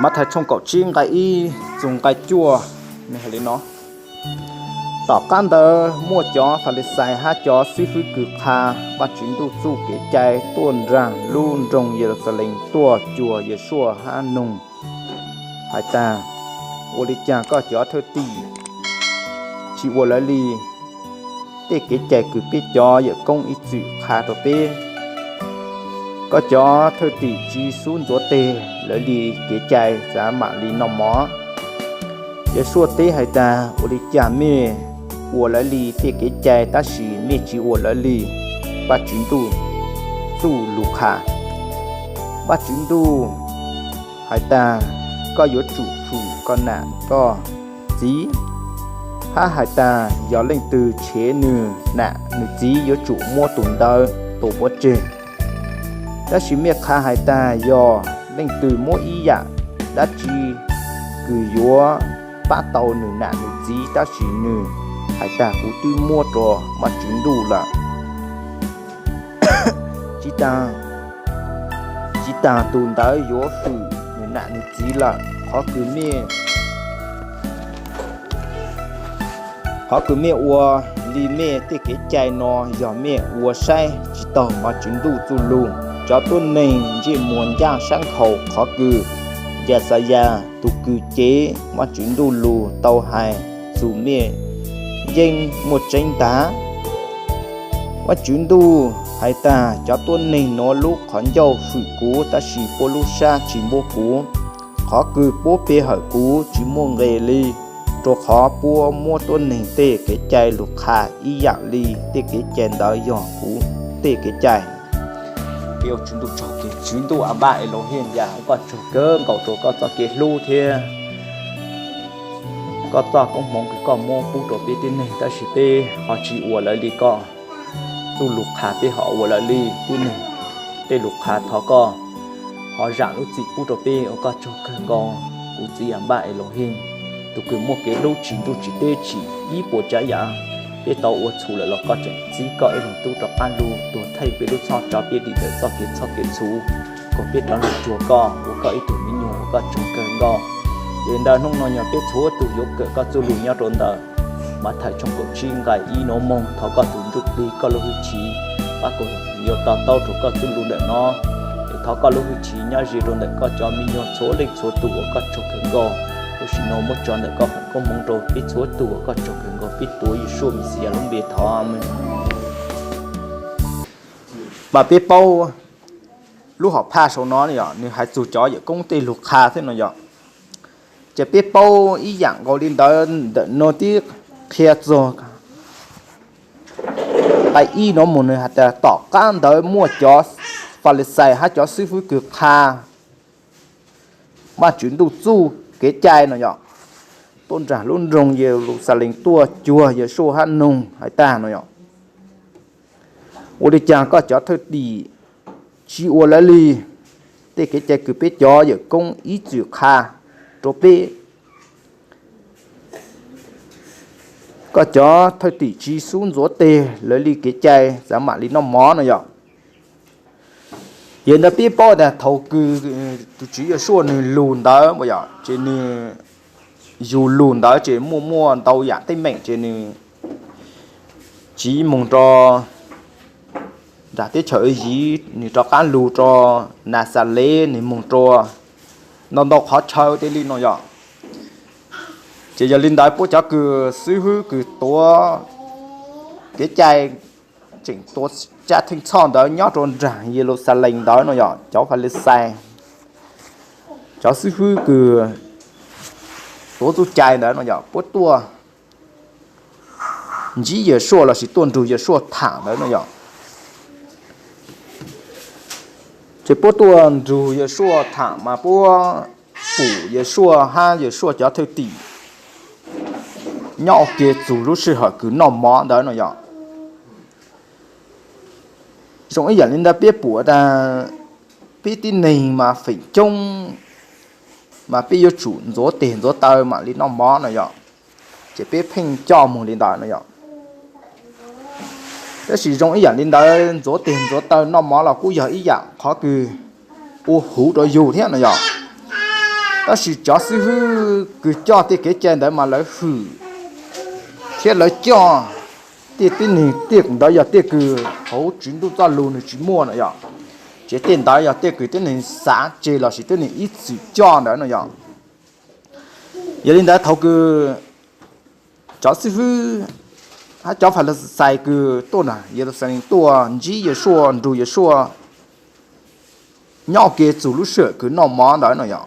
Mathais tshooj kaum tsib nqai ib txug nqai cuaj, nws hais li no: Tom qab ntawd muaj cov Falixais hab cov xib fwb kws qha Vajtswv ntuj txuj kev cai tuaj nraag lub nroog Yeluxalees tuaj cuag Yeshua hab noog hais tas, Ua li cas koj cov thwj tim tsi ua lawv li tej kev cai kws peb cov yawm koob ib txwm qha rua peb? Koj cov thwj tim tsi xub ntxuav teg lawv li kev cai, xav mam li noj mov? Yeshua teb hais tas, Ua li cas mej ua lawv li tej kev cai tab sis mej tsi ua lawv li Vajtswv ntuj txuj lug qha? Vajtswv ntuj hais tas, Koj yuav tsum fwm koj nam koj txiv, hab hais tas, Yog leej twg tshev nwg nam nwg txiv yuav tsum muab tug ntawd tua pov tseg. Tab sis mej qha hais tas, Yog leej twg muab ib yaam dab tsi kws yuav pab tau nwg nam nwg txiv, tab sis nwg hais tas, Kuv twb muab rua Vajtswv ntuj lawm, tsi taag, tsi taag tug ntawd yuav fwm nwg nam nwg txiv lawm. Qhov kws mej Qhov kws mej ua li mej tej kev cai no yog mej ua saib tsi taug Vajtswv ntuj txuj lug. Cov tuab neeg ntsej muag ncaaj sab nkhaus, qhov kws Yaxayas tug kws cev Vajtswv ntuj lug tau hais txug mej yeej muaj tseeb ntag. Vajtswv ntuj hais tas, Cov tuab neeg nuav lub qhov ncauj fwm kuv, tab sis puab lub sab tsi npuab kuv. Qhov kws puab pe hawm kuv tsi muaj nqe li, rua qhov puab muab tuab neeg tej kev cai lug qha ib yaam li tej kev cai ntawd yog kuv tej kev cai. Peb ua Tswv Ntuj tsaug, Tswv Ntuj Anpab Elohim, ua koj tsaug kawg nkaus rua koj txoj kev hlub thiab koj txoj koob hmoov kws koj muab pub rua peb tib neeg, tab sis peb ho tsi ua lawv li koj txuj lug qha, peb ho ua lawv li tib neeg tej lug qha. Thov koj ho zaam lub txim pub rua peb, ua koj tsaug kawg nkaus kuv Txiv Anpab Elohim, tug kws muaj kev hlub tsis ntuj tsis teb tsim ib puas tsav yam. Peb tau ua txhum lawm los koj tseem txib koj ib leeg tub rov qaab lug tuag theej peb lub txhoj, tso peb dim ntawm txoj kev txhoj kev txhum, kom peb rov lug cuag koj ua koj ib tug miv nyuas, ua koj tsaug kawg nkaus. Ces ntawm hnub no yog peb txhua tug yuav kawm koj txuj lug nyob rua ntawm Mathais tshooj kaum tsib nqai ib nuav moog. Thov koj tug Ntsuj Plig koj lub hwj chim pab kom yuav to taub rua koj txuj lug ntawm no. Es thov koj lub hwj chim nyob ze rua ntawm koj cov miv nyuas txhua leej txhua tug, ua koj tsaug kawg nkaus. Lub sim no muab tso ntawm koj feem koob hmoov rua peb txhua tug, ua koj tsaug kawg nkaus, peb tuav Yeshua Mexiyas lub npe thov, amees. Mas peb paub lub hom phaj sau no yog nws hais txug cov yawm koob tej lug qha thiab no yog. Ces peb paub ib yaam nkaus li ntawd, ntawm no tib qhia txug nqai ib no moog, nws has tas, Tom qab ntawd muaj cov Falixais hab cov xib fwb kws qha Vajtswv ntuj txuj kev cai no yog, tuaj nraag lub nroog Yeluxalees tuaj cuag Yeshua hab noog hais tas no yog, Ua li cas koj cov thwj tim tsi ua lawv li tej kev cai kws peb cov yawm koob ib txwm qha rua peb? Koj cov thwj tim tsi xub ntxuav teg lawv li kev cai, xav mam li noj mov no yog. Yog ntawd peb paub tas thaus kws tug Tswv Yeshua nws lug ntawd, yog ces nws yug lug ntawd ces muaj muaj ntau yaam teeb meem ces nws tsiv moog rua nraag teb chaws Iziv, nws rov qaab lug rua Naxales, nws moog rua ntau ntau qhov chaw tej li no yog. Ces yog li ntawd puab cov kws xib fwb kws tuav kev cai tseem tuav tsab theej txhoj ntawd nyob rua nraag Yeluxalees ntawd no yog cov Falixais, cov xib fwb kws tuav txuj cai ntawd no yog puab tuaj ntsib Yeshua lossis tuaj nrug Yeshua thaam ntawd no yog. Ces puab tuaj nrug Yeshua thaam mas puab pum Yeshua hab Yeshua cov thwj tim nyob ua ke txug lub sij hawm kws noj mov ntawd no yog. Zoo ib yaam li ntawd peb pum tas peb tib neeg mas feem coob mas peb yuav tsum ntxuav teg ntxuav taw mam li noj mov no yog, ces peb pheej coj moog li ntawd no yog. Tab sis zoo ib yaam li ntawd ntxuav teg ntxuav taw noj mov los kuj yog ib yaam qhov kws ua huv rua yug thiab no yog. Tab sis cov xib hwb kws coj tej kev cai ntawd mas lawv hwm thiab lawv coj tej tib neeg, tej ntawd yog tej kws hauv Tswv Ntuj txoj lus nws tsis muaj no yog, ces tej ntawd yog tej kws tib neeg xav tseg lossis tib neeg ib txwm coj ntawd no yog. Yog li ntawd thaum kws cov xib hwb hab cov Falixais kws tuaj na, Yeluxalees tuaj ntsib Yesuas, nrug Yesuas nyob ua ke txug lub sij hawm kws noj mov ntawd no yog,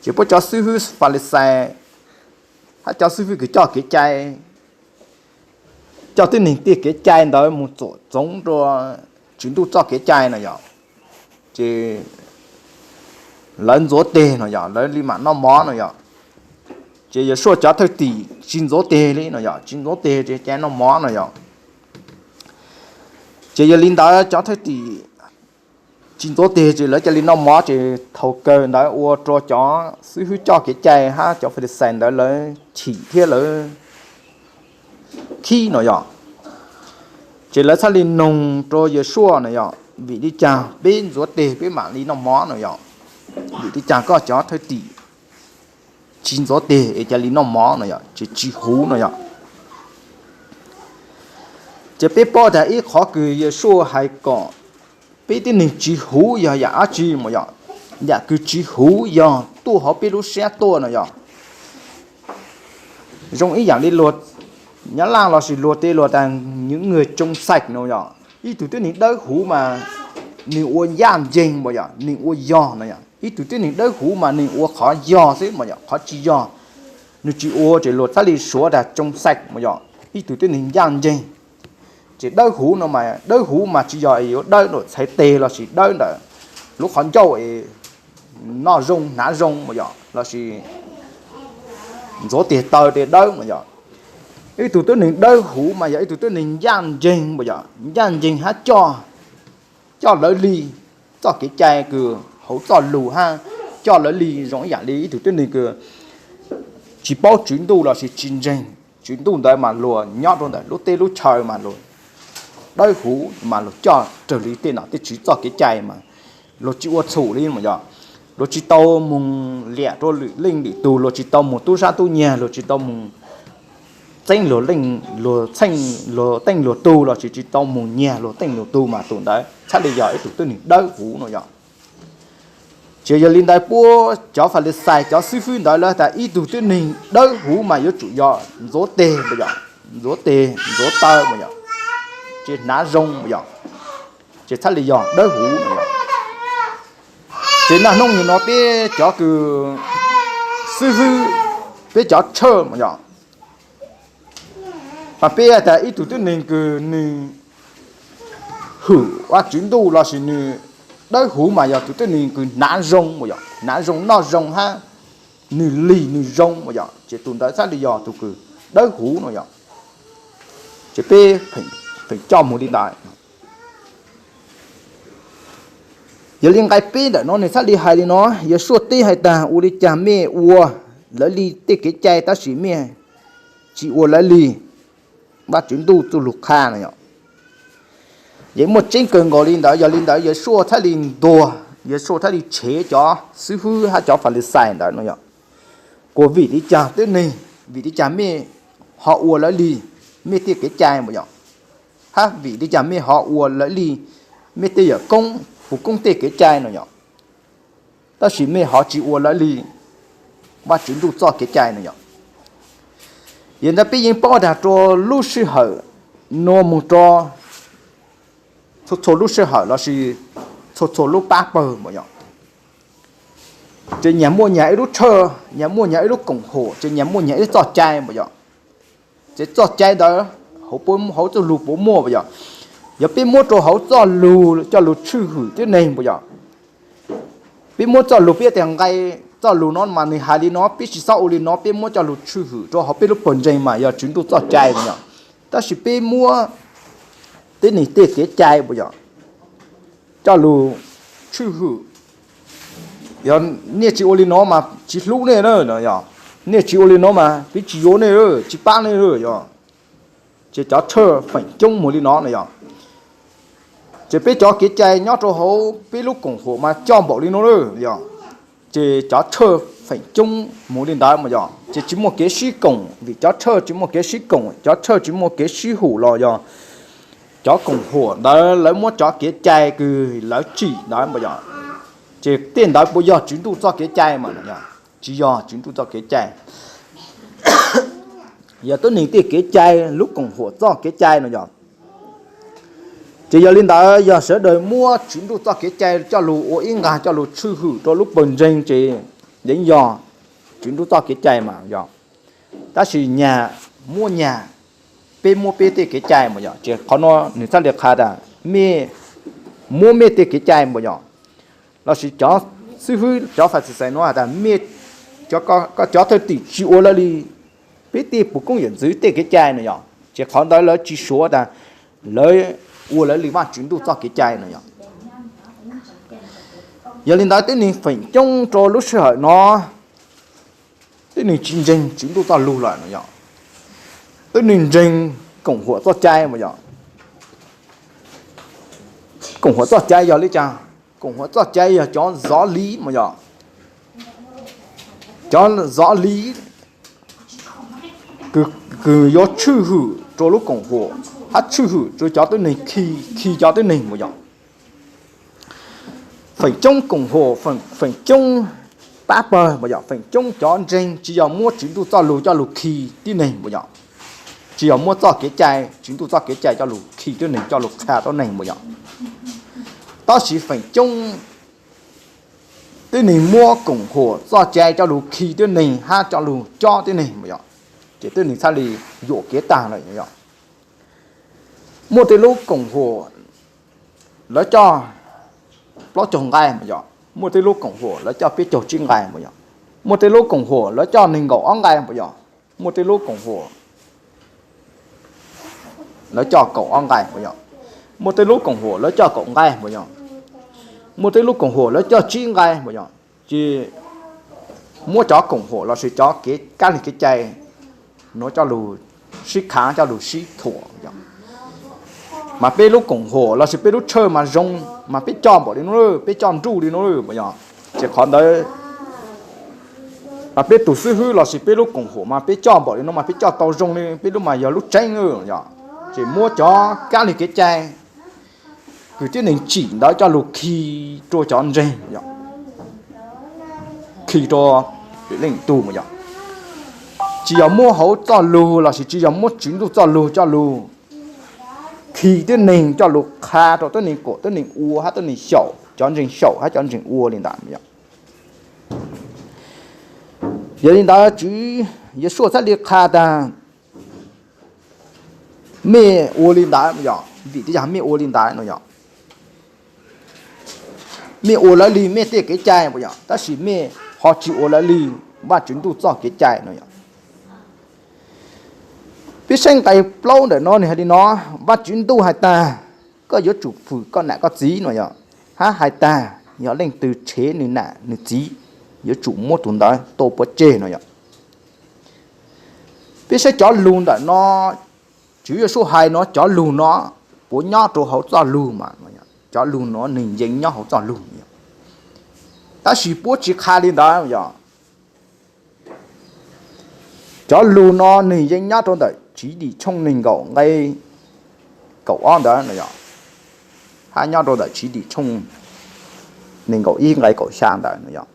ces puab cov xib hwb Falixais hab cov xib hwb kws coj kev cai, coj tib neeg tej kev cai ntawd mus txuam txoov rua Tswv Ntuj txoj kev cai no yog, ces lawv ntxuav teg no yog, lawv li mam noj mov no yog. Ces Yesuas cov thwj tim tsis ntxuav teg li no yog, tsis ntxuav teg ces cai noj mov no yog. Ces yog li ntawd cov thwj tim tsis ntxuav teg ces lawv cia li noj mov, ces thaum kawg ntawd ua rua cov xib hwb coj kev cai hab cov Falixais ntawd lawv chim thiab lawv khib no yog. Ces lawv txhaj li noog rua Yesuas no yog, vim li cas peb ntxuav teg peb mam li noj mov no yog, vim li cas koj cov thwj tim tsis ntxuav teg es cia li noj mov no yog, ces tsis huv no yog. Ces peb paub tas ib qhov kws Yesuas hais kom peb tib neeg tsis huv yog yam dab tsi mas yog, yam kws tsis huv yog tuaj hauv peb lub siab tuaj no yog. Zoo ib yam li luag, Nyab Laj lossis luag tej luag tas những người trong sạch no yog, ib tug tib neeg dawb huv mas nwg ua ncaj nceeg mas yog, nwg ua yog no yog, ib tug tib neeg dawb huv mas nwg ua qhov yog xwb mas yog, qhov tsis yog nwg tsis ua, ces luag txhaj li suav tas trong sạch mas yog, ib tug tib neeg ncaj nceeg. Ces dawb huv no mas, dawb huv mas tsis yog yuav dawb ntawm txhais teg lossis dawb ntawm lub qhov ncauj es noj zoo hnav zoo mas yog, lossis ntxuav teg taw tes dawb mas yog. Ib tug tib neeg dawb huv mas yog ib tug tib neeg ncaj nceeg mas yog, ncaj nceeg hab coj, coj lawv li txoj kev cai kws hauv txoj lus hab coj lawv li zoo ib yam li ib tug tib neeg kws tsis paub Tswv Ntuj lossis tsis ntseeg Tswv Ntuj ntawd mas luag nyob rau ntawm lub teb lub chaw mas luag dawb huv mas luag coj raws li tej nom tej tswv txoj kev cai mas luag tsis ua txhum li mas yog. Luag tsis tau moog liam rua lwm leej lwm tug, luag tsis tau moog tub sab tub nyiag, luag tsis tau moog txeeb luag leej, luag txeeb luag teej luag tug lossis tsis tau moog nyiag luag teej luag tug mas tus ntawd txhaj li yog ib tug tib neeg dawb huv no yog. Ces yog li ntawd puab cov Falixais cov xib fwb ntawd lawv tas ib tug tib neeg dawb huv mas yuav tsum yog ntxuav teg mas yog, ntxuav teg ntxuav taw mas yog, ces hnav zoo mas yog, ces txhaj li yog dawb huv mas yog. Ces naj hnub nim no peb cov kws xib fwb, peb cov tshawj mas yog, mas peb tas ib tug tib neeg kws nwg hwm Vajtswv ntuj lossis nwg dawb huv mas yog tus tib neeg kws hnav zoo mas yog, hnav zoo noj zoo hab nwg lig nwg zoo mas yog, ces tus ntawd txhaj li yog tus kws dawb huv no yog. Ces peb pheej coj mus li ntawd. Yog li nqai peb ntawm no nwg txhaj li hais li no, Yesuas teb hais tas ua li cas mej ua lawv li tej kev cai tab sis mej tsis ua lawv li Vajtswv ntuj txuj lug qha no yog. Yeej muaj tseeb kawg nkaus li ntawd, yog li ntawd Yesuas txhaj li ntuas, Yesuas txhaj li tshev cov xib fwb hab cov Falixais ntawd no yog. Kuas vim li cas tib neeg, vim li cas mej ho ua lawv li mej tej kev cai mas yog, hab vim li cas mej ho ua lawv li mej tej yawm koob puj koob tej kev cai no yog, tab sis mej ho tsis ua lawv li Vajtswv ntuj txoj kev cai no yog. Yog ntawd peb yeej paub tas rua lub sij hawm nuav moog rua txhua txhua lub sij hawm lossis txhua txhua lub pab pawg mas yog, ces nyag muaj nyag ib lub tshawj, nyag muaj nyag ib lub koom haum, ces nyag muaj nyag ib txoj cai mas yog. Ces txoj cai ntawd hauv txuj lug puas muaj mas yog, yog peb muab rua hauv txoj lug coj lug tshwj hwm tib neeg mas yog. Peb muab txoj lug, peb tas nqai txoj lug no mas nwg hais li no peb tsis xob ua li no, peb muab coj lug tshwj hwm rua hauv peb lub pawg ntseeg mas yog Tswv ntuj txoj cai mas yog. Tab sis peb muab tib neeg tej kev cai mas yog coj lug tshwj hwm. Yog nej tsis ua li no mas tsis hlub nej na, yog nej tsis ua li no mas peb tsis yuav nej, tsis pab nej yog. Ces cov tshawj feem coob mus li no no yog. Ces peb cov kev cai nyob rua hauv peb lub koom haum mas coj npaum li no na yog. Ces cov tshawj feem coob mus li ntawd mas yog ces tsis muaj kev sib koom, vim cov tshawj tsis muaj kev sib koom, cov tshawj tsis muaj kev sib hum los yog cov koom huam ntawd lawv muab cov kev cai kws lawv tsim ntawd mas yog, ces tej ntawd puas yog Tswv Ntuj txoj kev cai mas yog? Tsis yog Tswv Ntuj txoj kev cai. Yog tib neeg tej kev cai, lub koom huam txoj kev cai no yog. Ces yog li ntawd yog sawv daws muab Tswv Ntuj txoj kev cai coj lug ua ib nqag coj lug tshwj hwm rau lub pawg ntseeg ces yeej yog Tswv Ntuj txoj kev cai mas yog. Tab sis nyag muab nyag, peb muab peb tej kev cai mas yog, ces qhov no nws txhaj li qha tas mej muab mej tej kev cai mas yog, lossis cov xib hwb cov Fas Xis Xais no has tas mej, koj cov thwj tim tsis ua lawv li peb tej puv koob yawm ntxwv tej kev cai no yog, ces qhov ntawd lawv tsis suav tas lawv ua lawv li Vajtswv Ntuj txoj kev cai no yog. Yog li ntawd tib neeg feem coob rau lub sij hawm no tib neeg tsis ntseeg Tswv Ntuj txoj lug lawm no yog, tib neeg ntseeg koom huam txoj cai mas yog. Koom huam txoj cai yog li cas? Koom huam txoj cai yog cov zov li mas yog, cov zov li kws yuav tshwj hwm rau lub koom huam hab tshwj hwm rau cov tib neeg, khi, khi cov tib neeg mas yog. Feem coob koom huam, feem coob pab pawg mas yog, feem coob cov ntseeg tsis yog muab Tswv Ntuj txoj lug coj lug khi tib neeg mas yog, tsis yog muab txoj kev cai, Tswv Ntuj txoj kev cai coj lug khi tib neeg, coj lug qha rau neeg mas yog. Tab sis feem coob tib neeg muab koom huam txoj cai coj lug khi tib neeg hab coj lug cob tib neeg mas yog, ces tib neeg txhaj li yuam kev tag lawm yog. Muaj tej lub koom huam lawv coj plaub caug nqaij mas yog, muaj tej lub koom huam lawv coj peb caug tsib nqaij mas yog, muaj tej lub koom huam lawv coj nees nkaum ob nqaij mas yog, muaj tej lub koom huam lawv coj kaum ob nqaij mas yog, muaj tej lub koom huam lawv coj kaum nqaij mas yog, muaj tej lub koom huam lawv coj tsib nqaij mas yog, ces muab cov koom huam lossis cov kev kab li kev cai nuav coj lug sib khav coj lug sib thuam. Mas peb lub koom huam lossis peb lub tshawj mas zoo, mas peb coj npaum li no, peb coj nruj li no mas yog, ces qhov ntawd mas peb tus xib hwb lossis peb lub koom huam mas peb coj npaum li no mas peb coj tau zoo li peb lub mas yog lub tseeb yog, ces muab cov kab li kev cai kws tib neeg tsim ntawd coj lug khi rua cov ntseeg, khi rua leej tug mas yog, tsis yog muab hauv txoj lug lossis tsis yog muab Tswv Ntuj txoj lug coj lug khi tib neeg coj lug qha rua tib neeg kuam tib neeg ua hab tib neeg xyaum, cov ntseeg xyaum hab cov ntseeg ua li ntawd mas yog. Yog li ntawd Tswv Yexus txhaj li qha tas mej ua li ntawd mas yog, vim tej yog mej ua li ntawd no yog, mej ua lawv li mej tej kev cai mas yog, tab sis mej ho tsis ua lawv li Vajtswv Ntuj txoj kev cai no yog. Peb saib nqe plaub ntawm no nws hais li no, Vajtswv Ntuj hais tas koj yuav tsum hwm koj nam koj txiv no yog, hab hais tas yog leej twg tshev nws nam nws txiv yuav tsum muab tus ntawd tua pov tseg no yog. Peb saib cov lug ntawm no, Tswv Yexus hais no cov lug no puav nyob rua hauv txoj lug mas, cov lug no nws yeej nyob hauv txoj lug, tab sis puab tsis qha li ntawd yog. Cov lug no nws yeej nyob rau ntawm Txiv Dim tshooj nees nkaum nqe kaum ob ntawd no yog, hab nyob rau ntawm Txiv Dim tshooj nees nkaum ib nqe kaum xya ntawd no yog.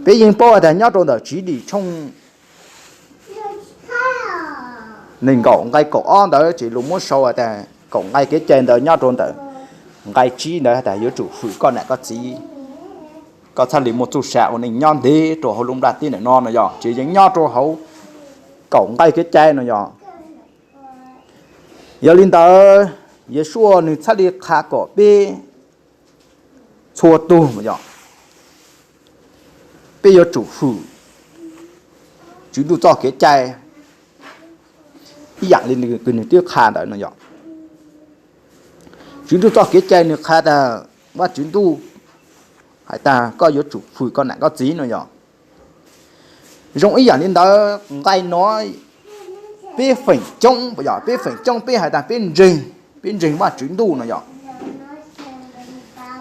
Peb yeej paub has tas nyob rau ntawm Txiv Dim tshooj nees nkaum nqe kaum ob ntawd ces luag muab sau has tas kaum nqe kev cai ntawd nyob rau ntawm nqe tsib ntawd has tas yuav tsum hwm koj nam koj txiv, koj txhaj li muaj txuj sa ua neej nyob ntev rau hauv lub nplaj teb ntawm no no yog, ces yeej nyob rau hauv kaum nqe kev cai no yog. Yog li ntawd Yexus nws txhaj li qha kom peb txhua tug mas yog peb yuav tsum hwm Tswv Ntuj txoj kev cai ib yam li kws nws twb qha ntawd no yog. Tswv Ntuj txoj kev cai nws qha tas, Vajtswv Ntuj hais tas koj yuav tsum hwm koj nam koj txiv no yog. Zoo ib yam li ntawd nqe no peb feem coob, peb feem coob peb hais tas peb ntseeg, peb ntseeg Vajtswv Ntuj no yog.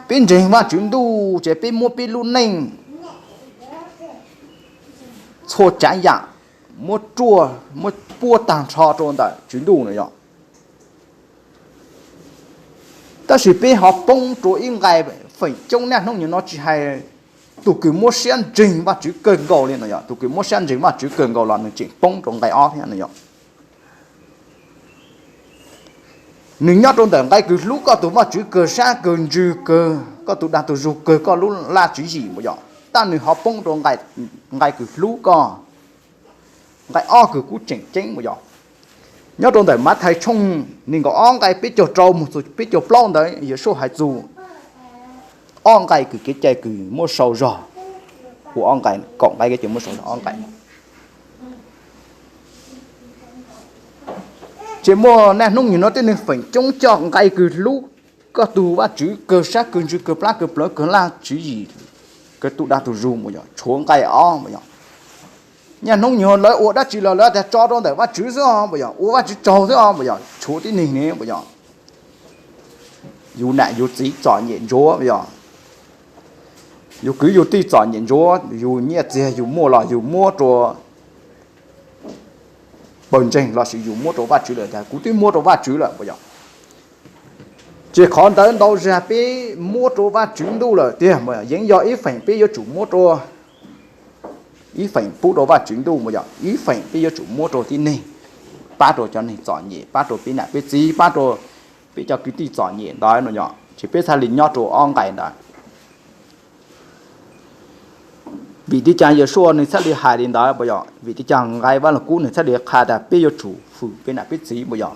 Peb ntseeg Vajtswv ntuj ces peb muab peb lub neej txhua tsav yam muab ruaj muab puab tag nrho rau ntawm Tswv ntuj no yog. Tab sis peb ho poob rau ib nqai feem coob niaj hnub nim no tsis hais tus kws muab siab ntseeg Vajtswv kawg nkaus li no yog, tus kws muab siab ntseeg Vajtswv kawg nkaus los nws tseem poob rau nqai ob thiab no yog. Nws nyob rau ntawm nqai kws hlub koj tus Vajtswv kawg sab kawg ntsws kawg koj tus dag tus zug kawg koj lub laj tswv yim mus yog, tab nws ho poob rau nqai kws hlub koj, nqai ob kws kuj tseem ceeb mus yog. Nyob rau ntawm Mathais tshooj nees nkaum ob nqai peb caug rau mus txog peb caug plaub ntawd Yeshua hais txug ob nqai kws kev cai kws muab sau zog, ua ob nqai, kaum nqai kev cai muab sau zog ob nqai. Ces muaj niaj hnub nim no tej neeg feem coob coj nqai kws hlub koj tus Vajtswv kawg sab kawg ntsws kawg plab kawg plawv kawg laj tswv yim kawg tus dag tus zug mus yog, tshuav nqai ob mus yog. Niaj hnub nim no lawv ua dab tsi los lawv tias tso rau ntawm Vajtswv xwb os mus yog, ua Vajtswv tsaug xwb os mus yog, tshuav tib neeg ne mus yog. Yus nam yus txiv txom nyem ntsuav yog, yus kwv yus tij txom nyem ntsuav, yus nyiaj txiag yus muaj los yus muab rau pawg ntseeg lossis yus muab rau Vajtswv lawm tias kuv twb muab rau Vajtswv lawm mus yog. Ces qhov ntawd ntau zag peb muab rau Vajtswv ntuj lawm tiag mus yog, yeej yog ib feem peb yuav tsum muab rau, ib feem pub rau Vajtswv ntuj mus yog, ib feem peb yuav tsum muab rau tib neeg, pab rau cov neeg txom nyem, pab rau peb nam peb txiv, pab rau peb cov kwv tij txom nyem ntawd no yog, ces peb txhaj li nyob rau ob nqai ntawd. Vim li cas Yeshua nws txhaj li hais li ntawd mus yog? Vim li cas nqai Vaj Lug Kub nws txhaj li qha tas peb yuav tsum hwm peb nam peb txiv mus yog?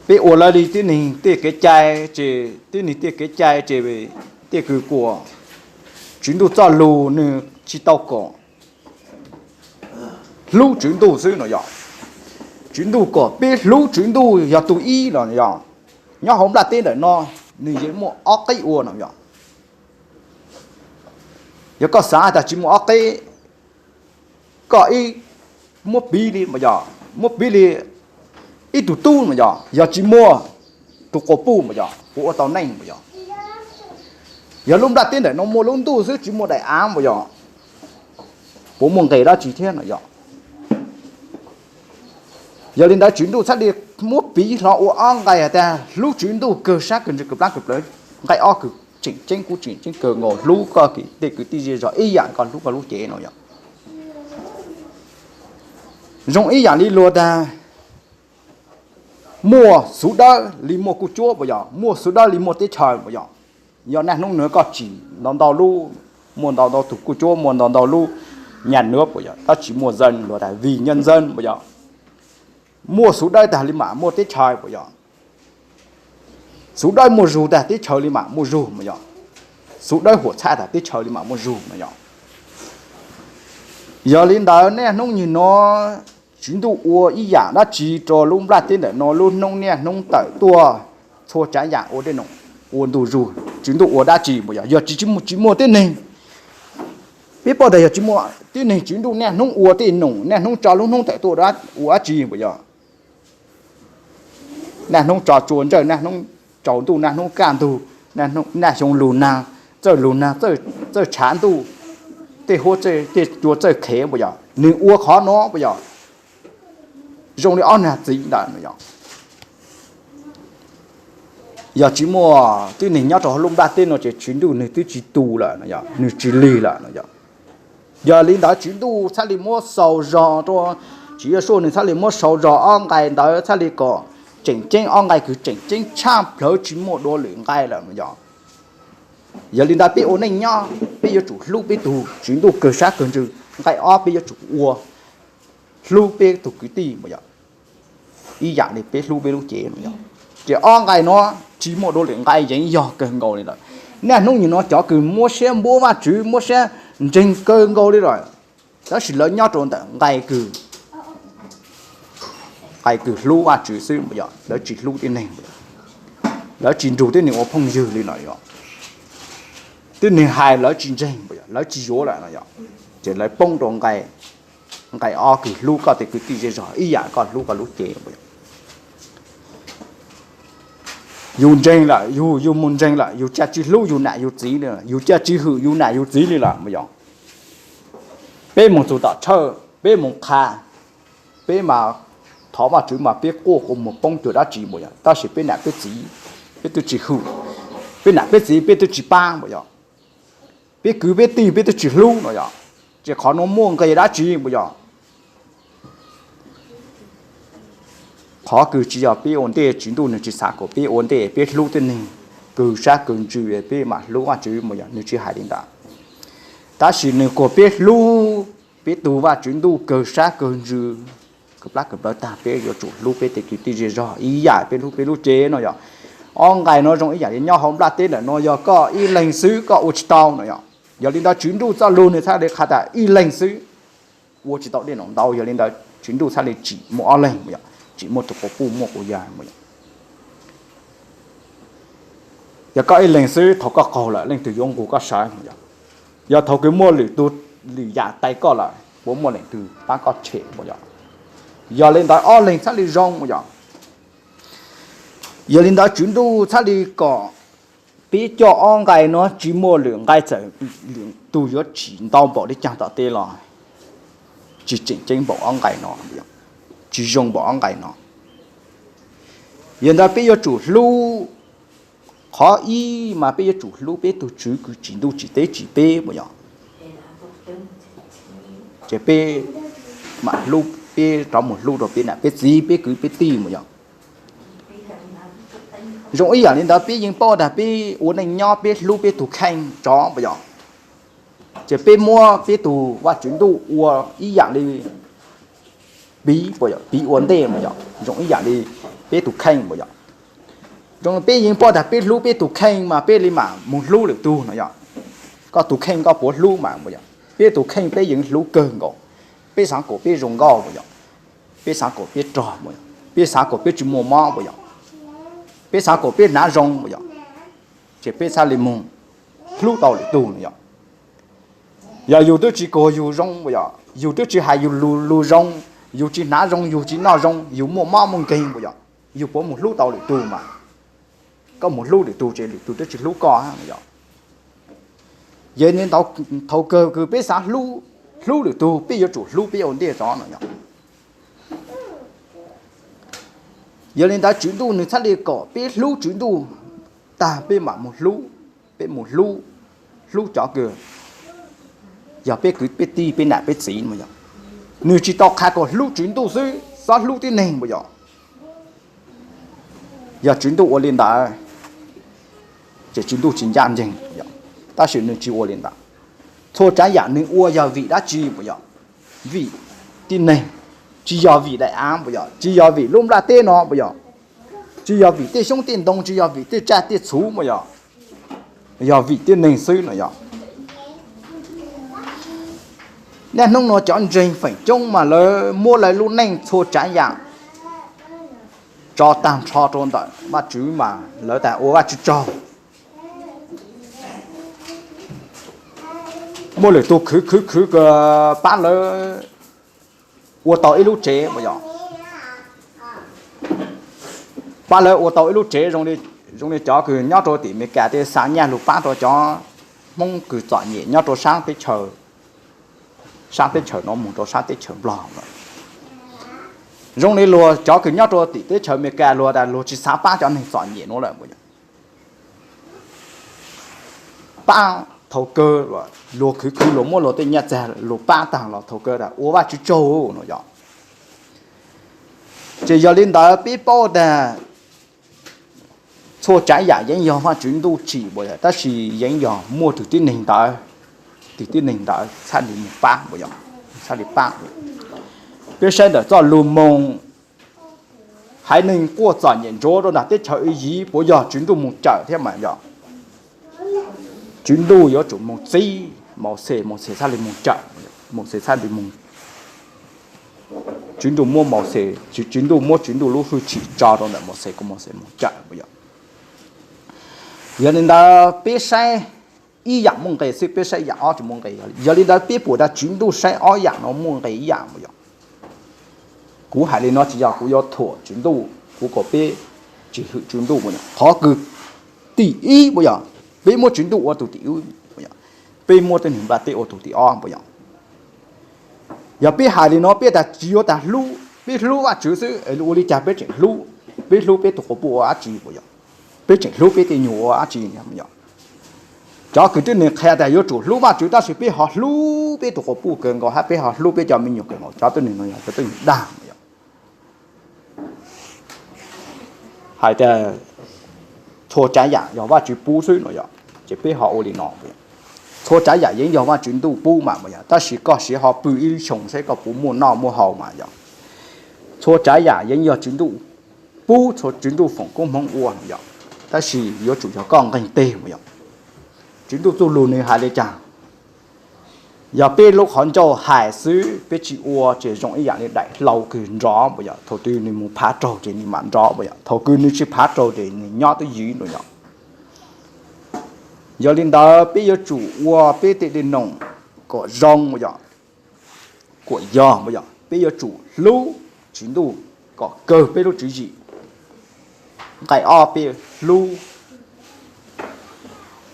Peb ua lawv li tib neeg tej kev cai, ces tib neeg tej kev cai ces tej kws kuam Tswv Ntuj txoj lug nws tsis tau kom hlub Tswv Ntuj xwb no yog. Tswv Ntuj kom peb hlub Tswv Ntuj yog tug ib los yog. Nyob hauv nplaj teb ntawm no nws yeej muaj ob qib ua no yog. Yog koj xav tas tsis muaj ob qib, koj ib muab piv li mus yog, muab piv li ib tug tub mus yog, yog tsis muaj tus quas puj mus yog puas ua tau neej mus yog? Yog lub nplaj teb ntawm no muaj lub ntuj xwb tsis muaj daim av mus yog, puas muaj nqis dab tsi thiab no yog? Yog li ntawd Tswv Ntuj txhaj li muab piv hlo ua ob nqai has tas hlub Tswv Ntuj kawg sab kawg ntsws kawg plab kawg plawv, nqai ob kws tseem ceeb kuj tseem ceeb kawg nkaus, hlub koj tej kwv tij zej zog ib yam koj hlub koj lub cev no yog. Zoo ib yam li luag tas muaj xuv dawb li muaj kuj cuab puas yog, muaj xuv dawb li muaj teb chaws puas yog? Yog niaj hnub nws koj tsim ntau ntau lub, muaj ntau ntau tug kuj cuab, muaj ntau ntau lub nyaj nuav puas yog, tab tsis muaj zeej luag tas vim nyaj zeej puas yog? Muaj xuv dawb tag li mam muaj teb chaws puas yog? Xuv dawb muaj zug tag teb chaws li mam muaj zug puas yog? Xuv dawb huam txhab tag teb chaws li mam muaj zug puas yog? Yog li ntawd niaj hnub nyuag no Tswv Ntuj ua ib yam dab tsi rau lub nplaj teb ntawm no lub hnub niaj hnub tawm tuaj, txhua tsav yam ua tej num, ua ntu zug, Tswv Ntuj ua dab tsi puas yog? Yog tsis, tsis muaj tib neeg, peb paub tas yog tsis muaj tib neeg Tswv Ntuj niaj hnub ua tej num, niaj hnub tso lub hnub tawm tuaj ua dab tsi puas yog? Niaj hnub tso tsua ntsawj, niaj hnub tsaus ntuj, niaj hnub kaj ntug, niaj xyoo lug nag, txawj lug nag, txawj tshav ntuj, tej huab tej cua txawj qhev puas yog? Nws ua qhov no puas yog? Zoo li ob nag txiv ntawd no yog. Yog tsis muaj tib neeg nyob rau hauv lub nplaj teb no ces Tswv Ntuj nws twb tsis tu lawm no yog, nws tsis lig lawm no yog. Yog li ntawd Tswv Ntuj txhaj li muab xaus zog rau, Tswv Yexus nws txhaj li muab xaus zog ob nqai ntawd txhaj li kom tseem ceeb, ob nqai kws tseem ceeb tshaj plawg tsis muaj dua lwm nqai lawm no yog. Yog li ntawd peb ua neej nyob peb yuav tsum hlub peb tug Tswv Ntuj kawg sab kawg ntsws, nqai ob peb yuav tsum ua hlub peb tug kwv tij puas yog? Ib yam li peb hlub peb lub cev no yog. Ces ob nqai no tsis muaj dua lwm nqai, yeej yog kawg nkaus li lawm. Niaj hnub nyuag no cov kws muab siab npuab Vajtswv, muab siab ntseeg kawg nkaus li lawm, tab sis lawv nyob rau ntawm nqai kws, nqai kws hlub Vajtswv xwb puas yog? Lawv tsis hlub tib neeg, lawv tsis nrug tib neeg ua phooj ywg li no yog. Tib neeg hais lawv tsis ntseeg puas yog? Lawv tsis yuav lawm no yog. Ces lawv poob rau nqai, nqai ob kws hlub koj tej kwv tij zej zog ib yam koj hlub koj lub cev puas yog? Yus ntseeg lawm, yus, yus mus ntseeg lawm, yus cia tsis hlub yus nam yus txiv li, yus cia tsis hwm yus nam yus txiv li lawm mas yog peb mus txog tom tshawj, peb mus qha, peb mas thov Vajtswv mas peb quaj quas muag poob cuag dab tsi mas yog, tab sis peb nam peb txiv peb twb tsis hwm, peb nam peb txiv peb twb tsis pab mas yog, peb kwv peb tij peb twb tsis hlub no yog, ces qhov no muaj nqis dab tsi mas yog? Qhov kws tsis yog peb ua ntej, Tswv Ntuj nws tsis xav kom peb ua ntej, peb hlub tib neeg kawg sab kawg ntsws peb mam hlub Vajtswv mas yog, nws tsis hais li ntawd. Tab sis nws kom peb hlub peb tug Vajtswv Ntuj kawg sab kawg ntsws, kawg plab kawg plawv tag, peb yuav tsum hlub peb tej kwv tij zej zog ib yam peb hlub peb lub cev no yog. Ob nqai no zoo ib yam li nyob hauv nplaj teb ntawm no, yog koj ib leeg xwb koj ua tsis tau no yog. Yog li ntawd Tswv Ntuj txoj lus nws txhaj li qha tas ib leeg xwb ua tsis tau dej num ntau, yog li ntawd Tswv Ntuj txhaj li tsim muaj ob leeg mas yog, tsim muaj tus quas puj muaj quas yawg mas yog. Yog koj ib leeg xwb, thaum koj qaug lawm leej twg yuav nqug koj sawv mas yog? Yog thaum kws muaj lwm tus lwm yam tais koj lawm puas muaj leej twg pab koj tshem mas yog? Yog li ntawd ob leeg txhaj li zoo mas yog. Yog li ntawd Tswv Ntuj txhaj li kom peb coj ob nqai no tsis muaj lwm nqai, txawm lwm tus yuav tsim ntau npaum li caag tom tej los tsis tseem ceeb npaum ob nqai no, tsis zoo npaum ob nqai no. Yog ntawd peb yuav tsum hlub, qhov ib mas peb yuav tsum hlub peb tug Tswv kws tsim ntuj tsim teb tsim peb mas yog. Ces peb mam hlub, peb rov mus hlub rau peb nam peb txiv peb kwv peb tij mas yog. Zoo ib yam li ntawd peb yeej paub tas peb ua neej nyob peb hlub peb tug kheej tsov mas yog, ces peb muab peb tug Vajtswv Ntuj ua ib yam li piv, piv ua ntej mas yog, zoo ib yam li peb tug kheej mas yog. Zoo peb yeej paub tas peb hlub peb tug kheej mas peb li mam mus hlub lwm tug no yog. Koj tug kheej koj puas hlub mas mas yog, peb tug kheej peb yeej hlub kawg nkaus. Peb xav kom peb zoo nkauj mas yog, peb xav kom peb rog mas yog, peb xav kom peb tsis muaj mob mas yog, peb xav kom peb hnav zoo mas yog, ces peb txhaj li mus hlub tau lwm tug no yog. Yog yus twb tsis kuag yus zoo mas yog, yus twb tsis hais yus lus zoo, yus tsis hnav zoo, yus tsis noj zoo, yus muaj mob muaj nkeeg mas yog, yus puas mus hlub tau lwm tug mas? Koj mus hlub lwm tug ces lwm tug twb tsis hlub koj mas yog. Yog li ntawd thaum kawg kws peb xav hlub lwm tug peb yuav tsum hlub peb ua ntej tso no yog. Yog li ntawd Tswv Ntuj nws txhaj li kom peb hlub Tswv Ntuj tag peb mam mus hlub, peb mus hlub, hlub cov kws yog peb kwv peb tij peb nam peb txiv mas yog. Nws tsis tau qha kom hlub Tswv Ntuj xwb, txhob hlub tib neeg mas yog. Yog Tswv Ntuj ua li ntawd ces Tswv Ntuj tsis ncaj ncees, tab sis nws tsis ua li ntawd. Txhua tsav yam nws ua yog vim dab tsi mas yog? Vim tib neeg, tsis yog vim daim av mas yog, tsis yog vim lub nplaj teb no mas yog, tsis yog vim tej xyoob tej ntoo, tsis yog vim tej tsaj tej txhu mas yog, yog vim tib neeg xwb no yog. Niaj hnub no cov ntseeg feem coob mas lawv muab lawv lub neej txhua tsav yam tso tag nrho rau ntawm Vajtswv mas lawv tas ua Vajtswv tsaug. Muaj lwm tus khwv khwv khwv pab lawv ua tau ib lub tsev mas yog, pab lawv ua tau ib lub tsev zoo li cov kws nyob rau tim Amelikas tej xa nyaj lug pab rau cov Hmoob kws txom nyem nyob rau sab teb chaws, sab teb chaws no mus rau sab teb chaws Nplog lawm. Zoo li luag cov kws nyob rau tim teb chaws Amelikas luag tas luag tsis xav pab cov neeg txom nyem nuav lawm mas yog, pab thaum kawg luag khwv khwv luag muab luag tej nyaj txag luag pab tag los thaum kawg tas ua Vajtswv tsaug no yog. Ces yog li ntawd peb paub tas txhua tsav yam yeej yog Vajtswv ntuj tsim mas yog, tab sis yeej yog muaj tus tib neeg ntawd, tus tib neeg ntawd txhaj li mus pab mas yog, txhaj li pab. Peb saib ntawm txoj lus moog, haiv neeg quaj txom nyem ntsuav rau nram teb chaws Iziv puas yog Tswv ntuj mus cawm thiab mas yog? Tswv ntuj yuav tsum mus txib Mauxes, Mauxes txhaj li mus cawm, Mauxes txhaj li mus, Tswv ntuj muab Mauxes, Tswv ntuj muab Tswv ntuj lub hwj chim tso rau ntawm Mauxes kom Mauxes mus cawm mas yog. Yog li ntawd peb saib ib yam muaj nqis xwb, peb saib ib yam ob tsis muaj nqis. Yog li ntawd peb pum tas Tswv ntuj saib ob yam no muaj nqis ib yam mas yog. Kuv hais li no tsis yog kuv yuav thuam Tswv ntuj, kuv kom peb tsis hwm Tswv Ntuj puas yog? Qhov kws tim ib puas yog? Peb muab Tswv Ntuj ua tus tim ib puas yog? Peb muab tej neeg nplaj teb ua tus tim ob puas yog? Yog peb hais li no peb tas tsis yuav tas hlub, peb hlub Vajtswv xwb, ua li cas peb tseem hlub, peb hlub peb tus quas puj ua dab tsi puas yog? Peb tseem hlub peb tej nyuag ua dab tsi puas yog? Cov kws tib neeg qhia tas yuav tsum hlub Vajtswv tab sis peb ho hlub peb tus quas puj kawg nkaus hab peb ho hlub peb cov me nyuam kawg nkaus, cov tib neeg no yog cov tib neeg dag. Hais tas txhua tsav yam yog Vajtswv pub xwb no yog, ces peb ho ua li no. Txhua tsav yam yeej yog Vajtswv Ntuj pub mas puas yog? Tab sis koj siv ho pw ib lub xyoo saib koj puas muaj noj muaj haus mas yog. Txhua tsav yam yeej yog Tswv Ntuj pub, txhua Tswv Ntuj foom koob hmoov ua no yog, tab sis yuav tsum yog koj nqeg teg puas yog? Tswv Ntuj txuj lug nws hais li cas? Yog peb lub qhov ncauj hais xwb peb tsis ua ces zoo ib yam li daim hlau kws nrov puas yog? Thaum twg nws mus phav raug ces nws mam nrov puas yog? Thaum kws nws tsis phav raug ces nws nyob twb ywv no yog. Yog li ntawd peb yuav tsum ua peb tej dej noog kom zoo puas yog? Kuam yog puas yog? Peb yuav tsum hlub Tswv Ntuj kom kawg peb lub tswv yim. Nqai ob peb hlub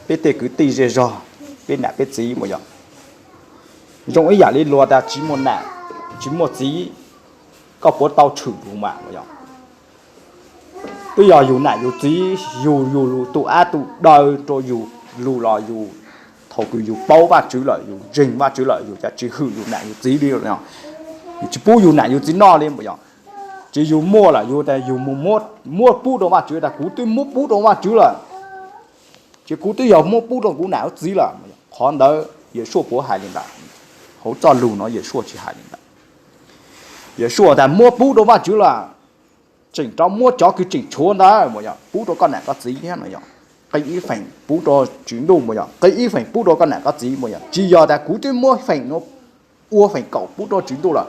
peb tej kwv tij zej zog, peb nam peb txiv puas yog? Zoo ib yam li luag tas tsis muaj nam tsis muaj txiv, koj puas tau tshwm lug mas puas yog? Twb yog yus nam yus txiv yug yus lug tu ab tu daw rau yus lug los yus, thaum kws yus paub Vajtswv lawm yus ntseeg Vajtswv lawm yus cas tsis hwm yus nam yus txiv li, yus tsis pub yus nam yus txiv noj li puas yog? Ces yus muaj lawm yus tas yus mus muab pub rau Vajtswv tas kuv twb muab pub rau Vajtswv lawm, ces kuv twb yog muab pub rau kuv nam kuv txiv lawm. Qhov ntawd Yawm Suaj puas hais li ntawd? Hauv txoj lug no Yawm Suaj tsis hais li ntawd. Yawm Suaj tas muab pub rau Vajtswv lawm, tseem rov muab cov kws tseem tshuav ntawd puas yog pub rau koj nam koj txiv thiab no yog? Qee ib feem pub rau Tswv Ntuj puas yog? Qee ib feem pub rau koj nam koj txiv puas yog? Tsis yog tas kuv twb muab feem no ua feem kaum pub rau Tswv Ntuj lawm,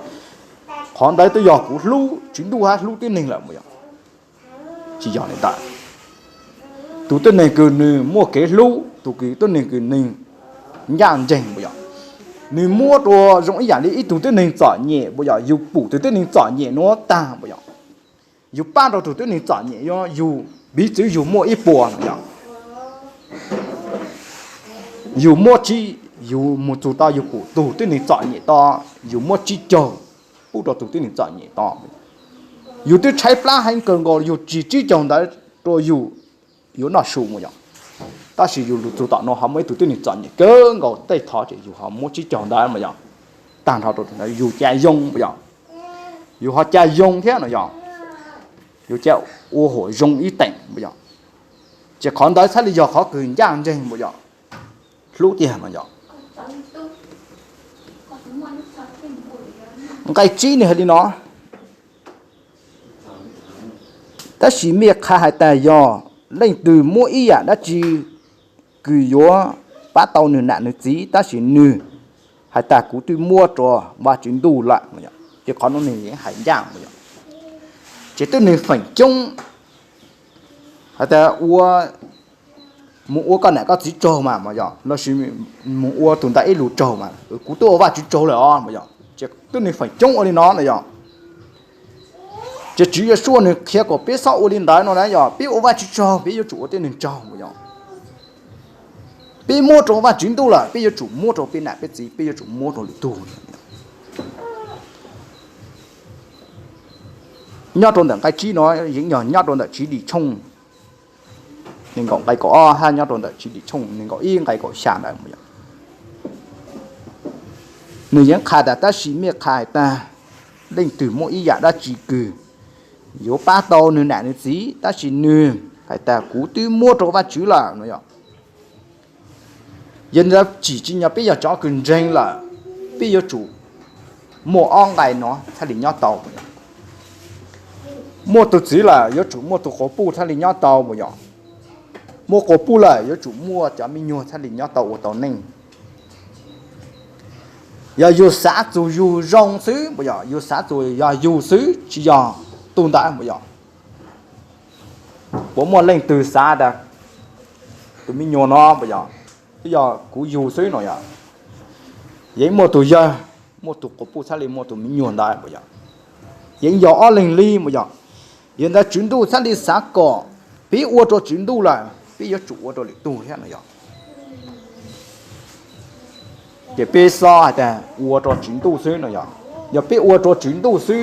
qhov ntawd twb yog kuv hlub Tswv Ntuj hab hlub tib neeg lawm puas yog? Tsis yog li ntawd. Tus tib neeg kws nws muaj kev hlub, tus kws tib neeg kws nws ncaj ncees puas yog? Nws muab rau zoo ib yam li ib tug tib neeg txom nyem puas yog? Yus pum tus tib neeg txom nyem nuav tag puas yog? Yus pab rau tus tib neeg txom nyem, yus piv txwv yus muaj ib puas no yog, yus muab tsib, yus mus txug tau yus pum tug tib neeg txom nyem tod yus muab tsib caug pub rau tus tib neeg txom nyem tod. Yus twb tshaib plab heev kawg nkaus yus tsis tsib caug ntawd rau yus yuav noj su puas yog? Tab sis yus lug txug tom no ho muaj ib tug tib neeg txom nyem kawg nkaus tej thov ces yus ho muab tsib caug ntawd puas yog? Tag nrho rau tus ntawd yus ca yoo puas yog? Yus ho ca yoo thiab no yog? Yus ca ua huam zoo ib teem puas yog? Ces qhov ntawd txhaj li yog qhov kws ncaj ncees puas yog? Hlub tiag no yog? Nqai tsib nws hais li no, tab sis mej qha hais tas yog leej twg muab ib yam dab tsi kws yuav pab tau nws nam nws txiv tab sis nws hais tas kuv twb muab rau Vajtswv Ntuj lawm, ces qhov no nws yeej hais ncaj puas yog? Ces tib neeg feem coob hais tas ua, mus ua koj nam koj txiv tsaug mas puas yog? Lossis mus ua tus ntawd ib lus tsaug mas kuv twb ua Vajtswv tsaug lawm os puas yog? Ces tib neeg feem coob ua li no no yog. Ces Tswv Yawm Suaj nws qhia kom peb txhob ua li ntawd no na yog, peb ua Vajtswv tsaug peb yuav tsum ua tib neeg tsaug puas yog? Peb muab rau Vajtswv Ntuj lawm peb yuav tsum muab rau peb nam peb txiv, peb yuav tsum muab rau lwm tug. Nyob rau ntawm nqai tsib no yeej yog nyob rau ntawm Tswv Dim Tshooj nees nkaum nqai kaum ob hab nyob rau ntawm Tswv Dim Tshooj nees nkaum ib nqai kaum xya ntawd puas yog? Nws yeej qha tas tab sis mej qha hais tas leej twg muab ib yam dab tsi kws yuav pab tau nws nam nws txiv tab sis nws hais tas kuv twb muab rau Vajtswv lawm no yog. Yog li ntawd tsim tsim nyog peb yog cov kws ntseeg lawm, peb yuav tsum muaj ob nqai no txhaj li nyob tau. Muaj tus txiv lawm yuav tsum muaj tus quas puj txhaj li nyob tau puas yog? Muaj quas puj lawm yuav tsum muaj cov me nyuag txhaj li nyob tau ua tau neej. Yog yus xav txug yug zoo xwb puas yog? Yus xav txug yog yug xwb tsis yog tug ntawd puas yog? Puas muaj leej twg xav tas tus me nyuam no puas yog, twb yog kuv yug xwb no yog? Yeej muaj tus yawg, muaj tus quas puj txhaj li muaj tus me nyuam ntawd puas yog? Yeej yog ob leeg li puas yog? Yog ntawd Tswv Ntuj txhaj li xav kom peb ua rau Tswv Ntuj lawm, peb yuav tsum ua rau lwm tug thiab no yog. Ces peb xob has tas ua rau Tswv Ntuj xwb no yog. Yog peb ua rau Tswv Ntuj xwb,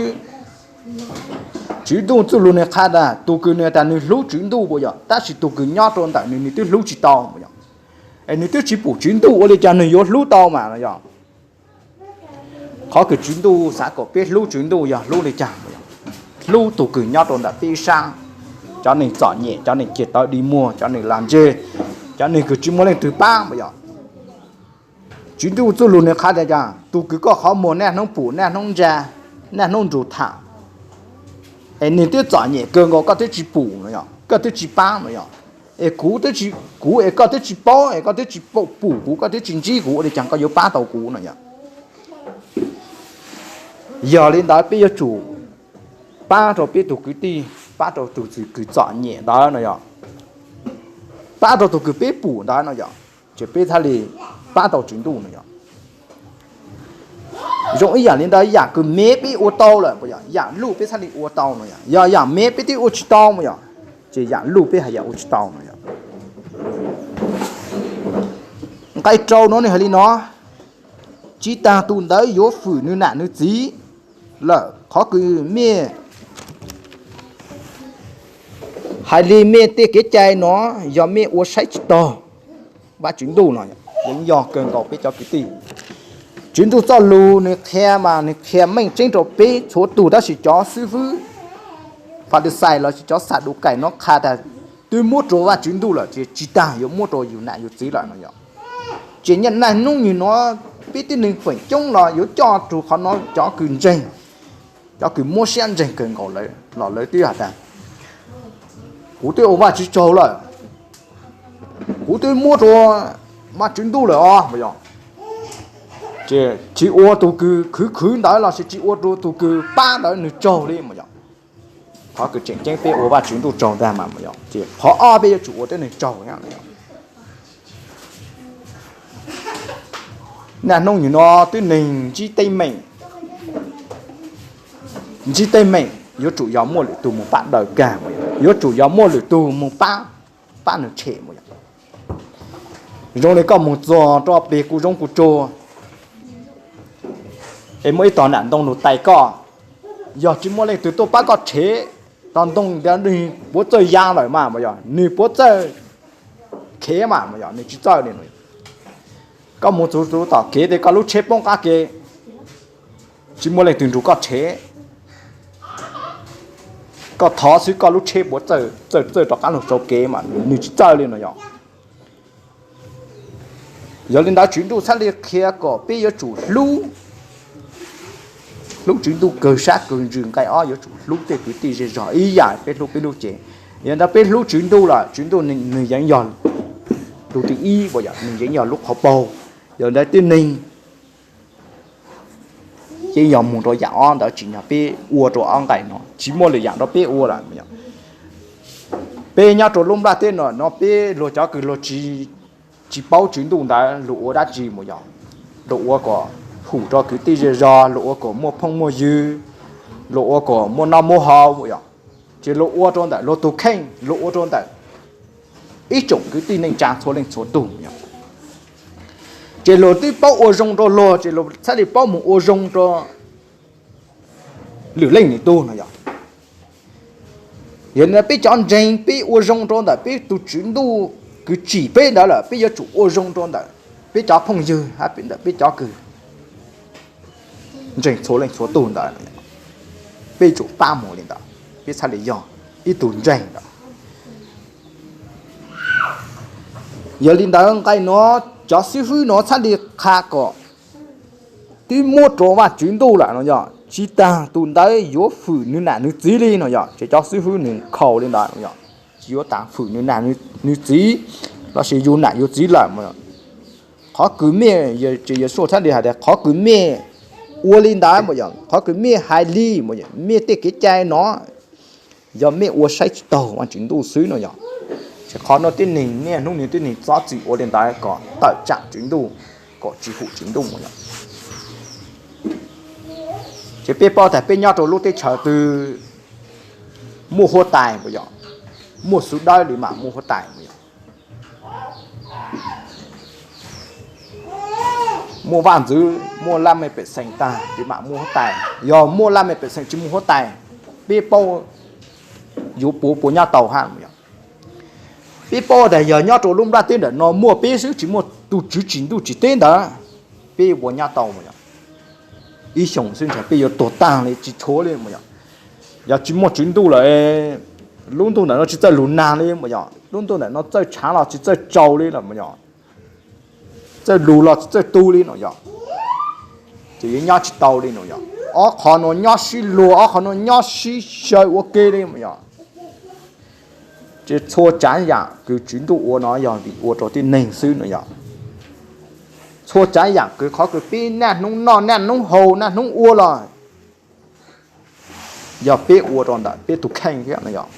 Tswv Ntuj txuj lug nwg qha tas tug kws nwg tas nwg hlub Tswv Ntuj puas yog, tab sis tug kws nyob rau ntawm nwg nwg twb hlub tsis tau puas yog, es nwg twb tsis pum Tswv Ntuj ua li cas nwg yuav hlub tau mas no yog. Qhov kws Tswv Ntuj xav kom peb hlub Tswv Ntuj yog hlub li cas? Hlub tug kws nyob rau ntawm peb sab, cov neeg txom nyem, cov neeg ceg tawv dig muag, cov neeg lag ntseg, cov neeg kws tsis muaj leej twg pab puas yog. Tswv Ntuj txuj lug nwg qha tas, tug kws koj qhov muag naj hnub pum, naj hnub ntsa, naj hnub nrug tham, es nwg twb txom nyem kawg nkaus koj twb tsis pum no yog, koj twb tsis pab no yog, es kuv, kuv es koj twb tsis paub, es koj twb tsis pum kuv, koj twb tsis ntsib kuv, ua li cas koj yuav pab tau kuv no yog. Yog li ntawd peb yuav tsum pab rau peb tug kwv tij, pab rau tug kws txom nyem ntawd no yog, pab rau tug kws peb pum ntawd no yog, ces peb thiaj li pab tau Tswv Ntuj no yog. Zoo ib yam li ntawd, yam kws mev peb ua tau lawm puas yog, yam luj peb thiaj li ua tau no yog. Yog yam mev peb twb ua tsis tau puas yog, ces yam luj peb haj yam ua tsis tau no yog. Nqai rau no nwg hais li no, tsis taag tug ntawd yuav fwm nwg nam nwg txiv lawm, qhov kws mej hais li mej tej kev cai no yog mej ua saib tsis taug Vajtswv Ntuj no, yeej yog kawg nkaus peb cov kwv tij. Tswv Ntuj txoj lug nwg qhia mas nwg qhia meej tseeb rau peb txhua tug, tab sis cov xib fwb Falixais lossis cov Xadukais no qha tas twb muab rau Vajtswv Ntuj lawm ces tsis taag yuav muab rau yug nam yug txiv lawm no yog. Ces niaj hnub nim no peb tib neeg feem coob los yuav coj rau qhov no cov kws ntseeg, cov kws muab siab ntseeg kawg nkaus lawm los lawv twb has tas kuv twb ua Vajtswv tsaug lawm, kuv twb muab rau Vajtswv Ntuj lawm os puas yog. Ces tsis ua tug kws khwv khwv ntawd lossis tsis ua rau tug kws pab ntawd nwg tsaug li puas yog. Qhov kws tseem ceeb peb ua Vajtswv Ntuj tsaug ntag mas puas yog, ces qhov ob peb yuav tsum ua tib neeg tsaug. Niaj hnub nim no tib neeg ntsib teeb meem, ntsib teeb meem yuav tsum yog muaj lwm tug moog pab daws kag, yuav tsum yog muaj lwm tug moog pab, pab nwg tshem puas yog. Zoo li koj moog txog rau peg kuv zoob kuv tsuag es muaj ib tog nam ntoo lug tais koj, yog tsis muaj leej twg tuaj pab koj tshem, tog ntoo puav txawj ya lawm mas puas yog, nwg puav txawj khiav mas puas yog, nwg tsis txawj li. Koj moog txug tom kev tes koj lub tsheb poob qab kev, tsis muaj leej twg nrug koj tshem, koj thov xwb koj lub tsheb puav txawj txawj rov qab lug sau kev mas nwg tsis txawj li no yog. Yog li ntawd Tswv Ntuj txhaj li qhia kom peb yuav tsum hlub, hlub Tswv Ntuj kawg sab kawg ntsws. Nqai ob yuav tsum hlub tej kwv tij zej zog ib yam peb hlub peb lub cev. Yog ntawd peb hlub Tswv Ntuj lawm, Tswv Ntuj nwg yeej yog lub thib ib puas yog, nwg yeej yog lub qhov paug. Yog ntawd tib neeg yeej yog moog rau yam ob ntawd, tsim nyog peb ua rau ob nqai no, tsis muaj lwm yam rau peb ua lawm. Peb nyob rau lub nplaj teb no, no peb luag cov kws luag tsis paub Tswv Ntuj ntawd luag ua dab tsi puas yog? Luag ua kom hum rau kwv tij zej zog, luag ua kom muaj phooj muaj ywg, luag ua kom muaj noj muaj haus puas yog? Ces luag ua rau ntawm luag tug kheej, luag ua rau ntawm ib tsoom kwv tij neej tsaa txhua leej txhua tug yog. Ces luag twb paub ua zoo rau luag, ces luag txhaj li paub moog ua zoo rau lwm leej lwm tug no yog. Yog li ntawd peb cov ntseeg peb ua zoo rau ntawm peb tug Tswv Ntuj kws tsim peb ntawd lawm, peb yuav tsum ua zoo rau ntawm peb cov phooj ywg hab ntawm peb cov kws ntseeg txhua leej txhua tug ntawd. Peb tsum pab moog li ntawd, peb txhaj li yog ib tug ntseeg ntawd. Yog li ntawd nqai no cov xib fwb no txhaj li qha kom twb muab rau Vajtswv Ntuj lawm no yog, tsis taag tug ntawd yuav fwm nwg nam nwg txiv li no yog. Ces cov xib fwb nwg khaus li ntawd no yog, tsis yuav taag fwm nwg nam nwg txiv lossis yug nam yug txiv lawm. Qhov kws mej, Yexus txhaj li has tas qhov kws mej ua li ntawd puas yog, qhov kws mej hais li puas yog, mej tej kev cai no yog mej ua saib tsis taug Vajtswv Ntuj xwb no yog. Ces qhov no tib neeg niaj hnub niag tib neeg txhob txwm ua li ntawd kom tawm tsam Tswv Ntuj, kom tsis hum Tswv Ntuj yog. Ces peb paub tas peb nyob rau lub teb chaws twg, muaj huab tais puas yog? Muaj xub dawb li mam muaj huab tais puas yog? Muaj vaj ntxwv, muaj laj mej pej xeem tag li mam muaj huab tais. Yog muaj laj mej pej xeem tsis muaj huab tais, peb paub yuav puas puas nyob tau hab puas yog? Peb paub tas yog nyob rau lub nplaj teb ntawm no muaj peb xwb tsis muaj tus tswv tsim ntuj tsim teb ntawd, peb yuav puas nyob tau puas yog? Ib xyoos xwb ntshai peb yuav tuag tag li tsis tshuav li puas yog? Yog tsis muaj tswv ntuj lawm, lub ntuj ntawm no tsis txawj lug nag li puas yog? Lub ntuj ntawm no txawj tshav los tsis txawj tsaus li lawm puas yog? Txawj lug los tsis txawj tu li no yog? Ces yuav nyob tsis tau li no yog? Ob qhov no nyob sib luag, ob qhov no nyob sib xyaw ua ke li puas yog? Ces txhua tsav yam kws tswv ntuj ua no yog vim ua rau tib neeg xwb no yog? Txhua tsav yam kws qhov kws peb naj hnub noj naj hnub haus naj hnub ua los yog peb ua rau ntawm peb tus kheej thiab no yog?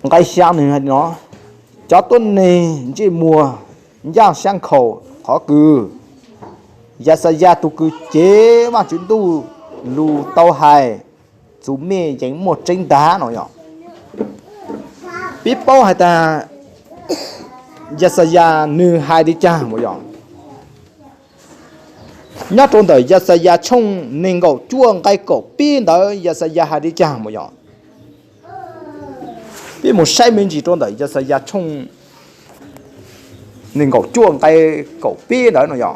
Nqe xya nws hais no, cov tuab neeg ntsej muag ncaj sab nkhaus qhov kws Yaxayas tus kws cev Vaajtswv ntuj lug tau hais txug mej yeej muaj tseeb ntag no yog? Peb paub hais tas Yaxayas nws hais li cas puas yog? Nyob rau ntawm Yaxayas tshooj nees nkaum cuaj nqe kaum peb ntawd Yaxayas hais li cas puas yog? Peb mus saib me ntsis rau ntawm Yaxayas tshooj nees nkaum cuaj nqe kaum peb ntawd no yog?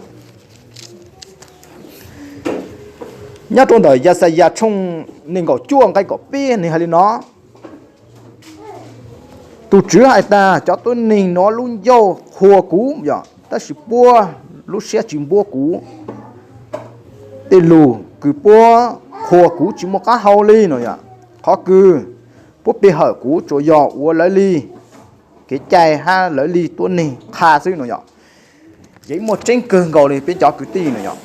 Nyob rau ntawm Yaxayas tshooj nees nkaum cuaj nqe kaum peb nws hais li no, tus Tswv hais tas cov tuab neeg no lub ncauj qhuas kuv yog, tab sis puab lub siab tsis npuab kuv. Tej lug kws puab qhuas kuv tsis muaj qab hau li no yog, qhov kws puab pe hawm kuv tsuas yog ua lawv li kev cai hab lawv li tuab neeg qha xwb no yog? Yeej muaj tseeb kawg nkaus li peb cov kwv tij no yog?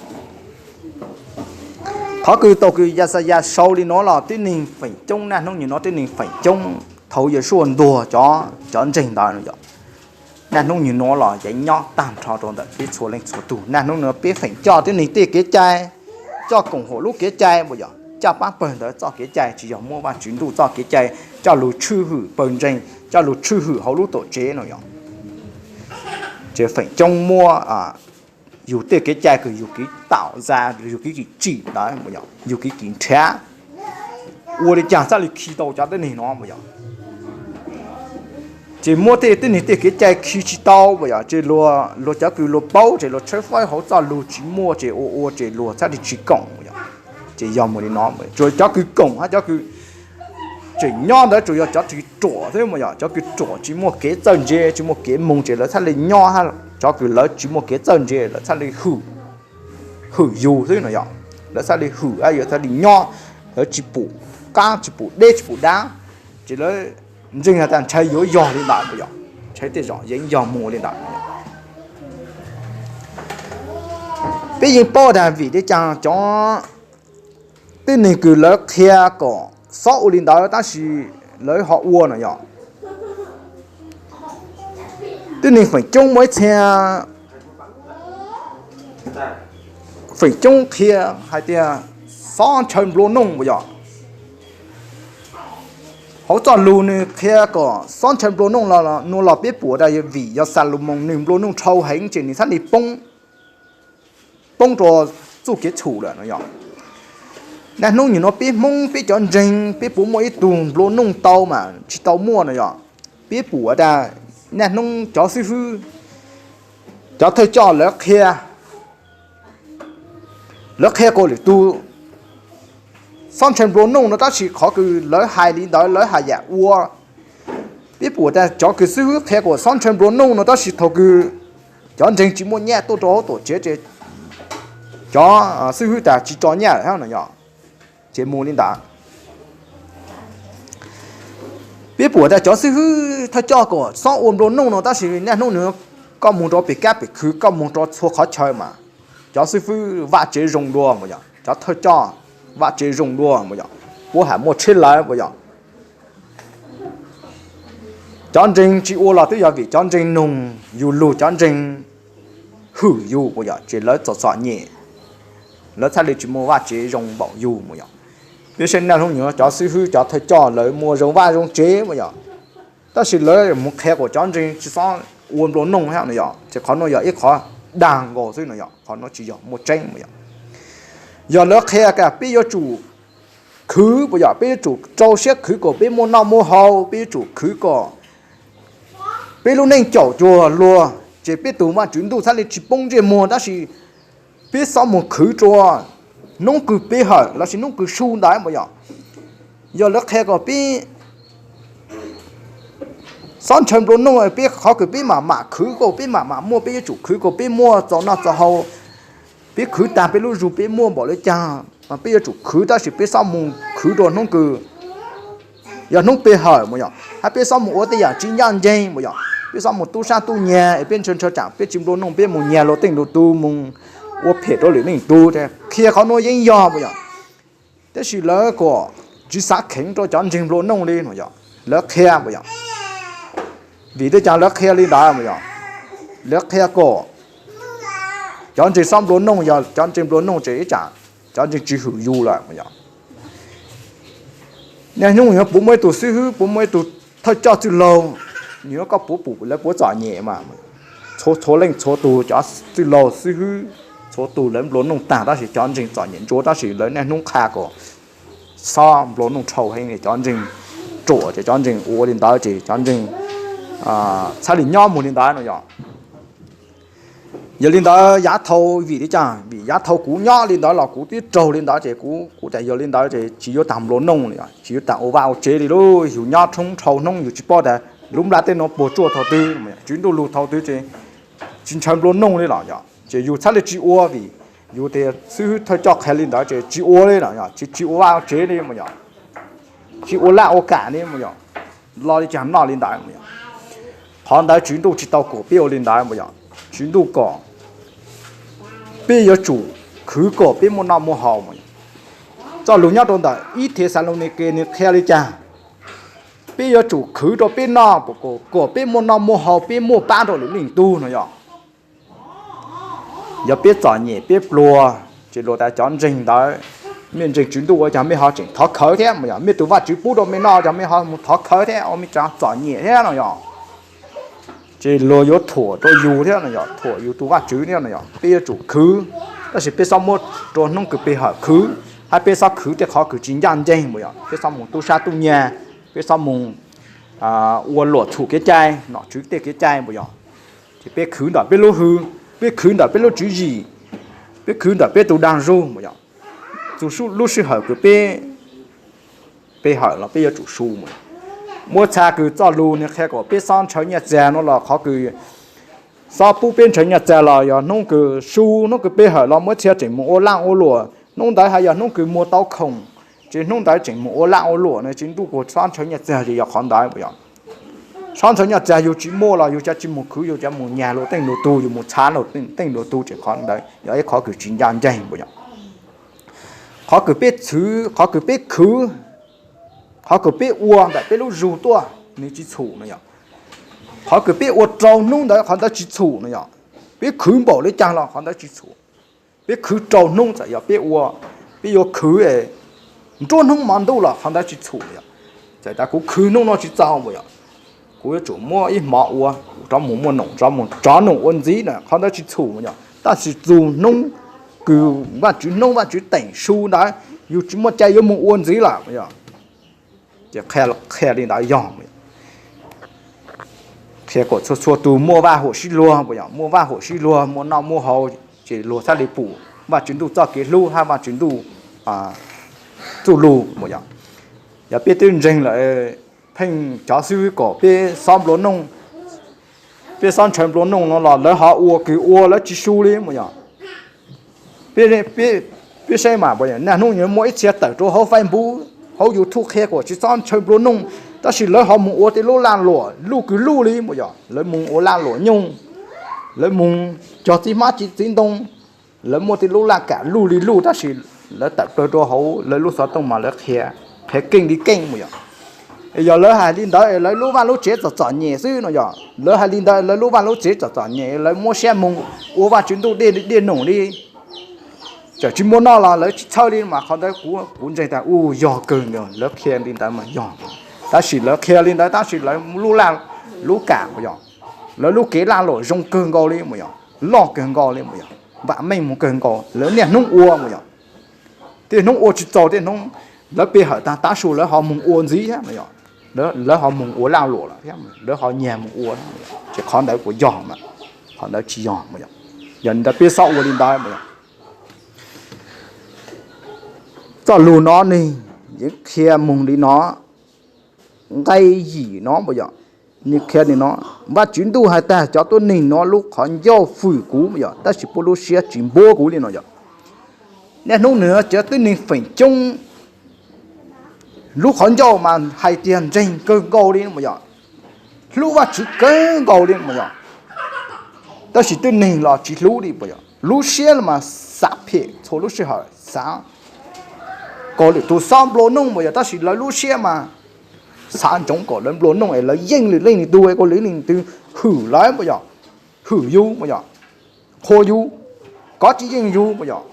Qhov kws tau kws Yaxayas sau li no los tib neeg feem coob naj hnub nyem no tib neeg feem coob thaum Yeshua ntuag cov ntseeg ntawd no yog? Naj hnub nyem no los yeej nyob tag nrho rau ntawm peb txhua leej txhua tug. Naj hnub no peb feem coj tib neeg tej kev cai, coj koom haum lub kev cai puas yog? Coj paab pawg ntawd txoj kev cai tsis yog muab Vaajtswv ntuj txoj kev cai coj lug tshwj hwm pawg ntseeg, coj lug tshwj hwm hauv lub tuam tsev no yog? Ces feem coob muab yug tej kev cai kws yug kev taum za, yug kev kis tsim ntawd puas yog? Yug kev kis nrhav, ua li cas txhaj li khi tau cov tib neeg no puas yog? Ces muab tej tib neeg tej kev cai khi tsis tau puas yog? Ces luag cov kws luag paub ces luag tshawb fawb hauv txoj lug tsis muaj ces ua ua ces luag txhaj li tsis koom puas yog? Ces yog mus li no, tsuas cov kws koom hab cov kws tseem nyob ntawd tsuas yog cov kws ruam xwb puas yog? Cov kws ruam tsis muaj kev txawj ntse tsis muaj kev moog ces lawv txhaj li nyob hab, cov kws lawv tsis muaj kev txawj ntse lawv txhaj li hwm yug xwb no yog? Lawv txhaj li hwm hab yuav txhaj li nyob, lawv tsis pum qab tsis pum deb tsis pum dab, ces lawv ntseeg has tas ntshai yuav yog li ntawd puas yog? Ntshai tej zaum yeej yog mus li ntawd. Peb yeej paub tas vim li cas cov tib neeg kws lawv qhia kom xob ua li ntawd tab sis lawv ho ua no yog? Tib neeg feem coob muaj ib txhia feem coob qhia hais tias xob ntshaw nplua nuj puas yog? Hauv txoj lug nws qhia kom xob ntshaw nplua nuj los, nuav los peb pum tas vim yog Xalumoos nws nplua nuj dhau heev ces nws txhaj li poob, poob rua txuj kev txhum lawm no yog? Naj hnub nyem no peb Hmoob peb cov ntseeg peb puas muaj ib tug nplua nuj tau mas? Tsis tau muaj no yog? Peb pum tas naj hnub cov xib hwb, cov thawj coj lawv qhia, lawv qhia kom lwm tug xob ntshaw nplua nuj no tab sis qhov kws lawv hais li ntawd lawv haj yam ua. Peb pum tas cov kws xib hwb qhia kom xob ntshaw nplua nuj no tab sis thaum kws cov ntseeg tsis muaj nyaj tuaj rau hauv tuam tsev ces cov xib hwb tas tsis tso nyaj lawm hab no yog? Ces mus li ntawd. Peb pum tas cov xib hwb thawj coj kom xob ua nplua nuj no tab sis naj hnub nws koj mus rau pem kab pem khw koj mus rau txhua qhov chaw mas cov xib hwb vaj tsev zoo dua puas yog? Cov thawj coj vaj tsev zoo dua puas yog? Puab has muaj tsheb lawv puas yog? Cov ntseeg tsis ua los twb yog vim cov ntseeg noog yug lug cov ntseeg hwm yug puas yog? Ces lawv txom txom nyem, lawv txhaj li tsis muaj vaj tsev zoo npaum yus mas yog. Peb saib niaj hnub nyuag cov xib hwb cov thawj coj lawv muaj zoo vaj zoo tsev mas yog, tab sis lawv mus qhia kom cov ntseeg tsis txhob ua nplua nuj thiab no yog, ces qhov no yog ib qhov dag nkaus xwb no yog, qhov no tsis yog muaj tseeb mas yog. Yog lawv qhia kom peb yuav tsum khwv mas yog, peb yuav tsum rau siab khwv kom peb muaj noj muaj haus, peb yuav tsum khwv kom peb lub neej caum cuag luag, ces peb tus Vajtswv ntuj txhaj li tsis poob ntsej muag, tab sis peb txhob mus khwv rau hnub kws pe hawm lossis hnub kws su ntawd mas yog. Yog lawv qhia kom peb txhob ntshaw nplua nuj, peb qhov kws peb mam mam khwv kom peb mam mam muaj, peb yuav tsum khwv kom peb muaj txaus noj txaus haus. Peb khwv tag peb lub zug peb muaj npaum li cas mas peb yuav tsum khwv, tab sis peb txhob mus khwv rau hnub kws yog hnub pe hawm mas yog, hab peb txhob mus ua tej yam tsis ncaj ncees mas yog, peb txhob mus tub sab tub nyag es peb ntshaw ntshaw tsam peb tsis nplua nuj peb mus nyag luag tej ntu tus, mus ua phem rau lwm leej tug. Qhia qhov nuav yeej yog mas yog, tab sis lawv kom tsis xav kheev rau cov ntseeg nplua nuj li no yog, lawv qhia mas yog. Vim tej caag lawv qhia li ntawd mas yog, lawv qhia kom cov ntseeg txhob nplua nuj, yog cov ntseeg nplua nuj ces ib tsam cov ntseeg tsis hwm yus lawm mas yog. Niaj hnub yuav puas muaj ib tug xib hwb, puas muaj ib tug thawj coj txwj laug, nws yuav koj puas pum lawv puas txom nyem mas. Txhua txhua leej txhua tug cov txwj laug xib hwb txhua tug lawv nplua nuj tag, tab sis cov ntseeg txom nyem ntsuav, tab sis lawv niaj hnub qha kom txhob nplua nuj dhau heev, cov ntseeg ruam ces cov ntseeg ua li ntawd ces cov ntseeg txhaj li nyob mus li ntawd no yog. Yog li ntawd yav thaus vim li cas, vim yav thaus kuv nyob li ntawd los kuv twb raug li ntawd ces kuv, kuv tas yog li ntawd ces tsis yuav tag nplua nuj li, tsis yuav tag ua vaj ua tsev li lub, yus nyob thoob dhau hnub yus tsis paub tas lub nplaj teb no puas tsuaj thaum twg, Tswv Ntuj lug thaum twg ces tsis ntshaw nplua nuj li los yog, ces yus txhaj li tsis ua vim yus tias xib hwb thawj coj qhia li ntawd ces tsis ua li los yog, tsis, tsis ua vaj ua tsev li mas yog, tsis ua laj ua kam li mas yog, lo li cas noj li ntawd mas yog. Qhov ntawd Tswv Ntuj tsis tau kom peb ua li ntawd mas yog. Tswv Ntuj kom peb yuav tsum khwv kom peb muaj noj muaj haus mas yog. Txoj lus nyob rau ntawm ib Thexalaunikes nws qhia li cas, peb yuav tsum khwv rau peb noj, kom peb muaj noj muaj haus, peb muaj pab rau lwm leej tug no yog. Yog peb txom nyem peb pluag, ces luag tas cov ntseeg ntawd, mej ntseeg Tswv Ntuj ua cas mej ho tseem thov khawv thiab mas yog, mej tus Vajtswv pub rau mej noj cas mej ho mus thov khawv thiab, ua mej tseem txom nyem thiab no yog. Ces luag yuav thuam rau yus thiab no yog, thuam yus tus Vajtswv thiab no yog. Peb yuav tsum khwv, tab sis peb txhob muab rau hnub kws pe hawm khwv, hab peb txhob khwv tej qhov kws tsis ncaj ncees mas yog, peb txhob mus tub sab tub nyag, peb txhob mus ua luam txhum kev cai, nom tswv tej kev cai mas yog. Ces peb khwv ntawm peb lub hws, peb khwv ntawm peb lub tswv yim, peb khwv ntawm peb tus dag zug mas yog. Txug lub sij hawm kws peb pe hawm los peb yuav tsum su mas. Muab txha kws txoj lus nws qhia kom peb txhob ntshaw nyaj txag no los qhov kws txhob pub peb ntshaw nyaj txag los yog hnub kws su, hnub kws pe hawm los muab txhia tseem mus ua laj ua luam, hnub ntawd hab yog hnub kws muag tau khoom, ces hnub ntawd tseem mus ua laj ua luam no, Tswv Ntuj kom txhob ntshaw nyaj txag ces yog qhov ntawd mas yog. Txhob ntshaw nyaj txag, yus tsis muaj los yus cov tsis mus khwv, yus cov mus nyag luag tej ntu tus, yus mus txhav luag tej ntu tus ces qhov ntawd yog ib qhov kws tsis ncaj ncees mas yog. Qhov kws peb txhwv, qhov kws peb khwv, qhov kws peb ua ntawm peb lub zug tuaj nws tsis txhum no yog. Qhov kws peb ua rau hnub ntawd qhov ntawd tsis txhum no yog. Peb khwv npaum li cas los qhov ntawd tsis txhum. Peb khwv rau hnub, txawm yog peb ua, peb yuav khwv nruab hnub hmo ntuj los qhov ntawd tsis txhum yog. Txawm tas kuv khwv hnub no tsis txaus mas yog, kuv yuav tsum muab ib hmo ua, kuv rov mus muaj noom, rov mus rov noom ua ntxiv na, qhov ntawd tsis txhum mas yog. Tab sis txug hnub kws Vajtswv hnub Vajtswv teem su ntawd, yus tsis muaj cai yuav mus ua ntxiv lawm mas yog. Ces qhia li ntawd yog qhia kom txhua txhua tus muaj vaj huam sib luag mas yog, muaj vaj huam sib luag, muaj noj muaj haus, ces luag txhaj li pum Vajtswv Ntuj txoj kev hlub hab Vajtswv Ntuj txuj lug mas yog. Yog peb twb ntseeg lawm, pheej cov xib hwb kom peb xob nplua nuj, peb xob ntshaw nplua nuj no los lawv ho ua kws ua lawv tsis su li mas yog. Peb saib mas, niaj hnub nyoog muaj ib txhia tawm rau hauv Facebook, hauv YouTube qhia kom tsis txhob ntshaw nplua nuj, tab sis lawv ho mus ua tej lub laj luam luj kws luj li mas yog, lawv mus ua laj luam nyuj, lawv mus cog txiv hmab txiv ntoo, lawv muaj tej lub laj kam luj li luj, tab sis lawv tawm plaws rau hauv lawv lub xov tooj mas lawv qhia, qhia keej li keej mas yog. Yog lawv hais li ntawd lawv lub vaj lub tsev txom txom nyem xwb no yog, lawv hais li ntawd lawv lub vaj lub tsev txom txom nyem, lawv muab siab moog ua Vajtswv Ntuj dej dej num li. txawm tsis muaj noj los lawv tsis txhawj li mas qhov ntawd kuv kuv ntseeg tas u yog kawg nkaus, lawv qhia li ntawd mas yog. Tab sis lawv qhia li ntawd tab sis lawv lub laj lub kam mas yog, lawv lub kev laj luam zoo kawg nkaus li mas yog, loj kawg nkaus li mas yog, vam meej mus kawg nkaus, lawv niaj hnub ua mas yog. Tej hnub ua tsis txaus tej hnub lawv pe hawm tag tav su lawv ho mus ua ntxiv thiab mas yog, lawv ho mus ua laj luam lawm thiab, lawv ho nyiag mus ua, ces qhov ntawd kuj yog mas, qhov ntawd tsis yog mas yog. Yog li ntawd peb xob ua li ntawd mas yog. Txoj lus no nws yeej qhia mus li no, nqe yim no mas yog, nws qhia li no, Vajtswv ntuj hais tias cov tuab neeg no lub qhov ncauj fwm kuv mas yog, tab sis puab lub siab tsis npuab kuv li no yog. Niaj hnub nws cov tuab neeg feem coob lub qhov ncauj mas hais tias ntseeg kawg nkaus li mas yog, hlub Vajtswv kawg nkaus li mas yog, tab sis tuab neeg los tsis hlub li mas yog, lub siab mas xav phem txhua lub sij hawm, xav kom lwm tus xob nplua nuj mas yog, tab sis lawv lub siab mas xav ntsoov kom lawv nplua nuj es lawv yeej lwm leej lwm tus, kom lwm leej lwm tus hwm lawv mas yog, hwm yus mas yog, qhuas yus, kov tsis yeej yus mas yog.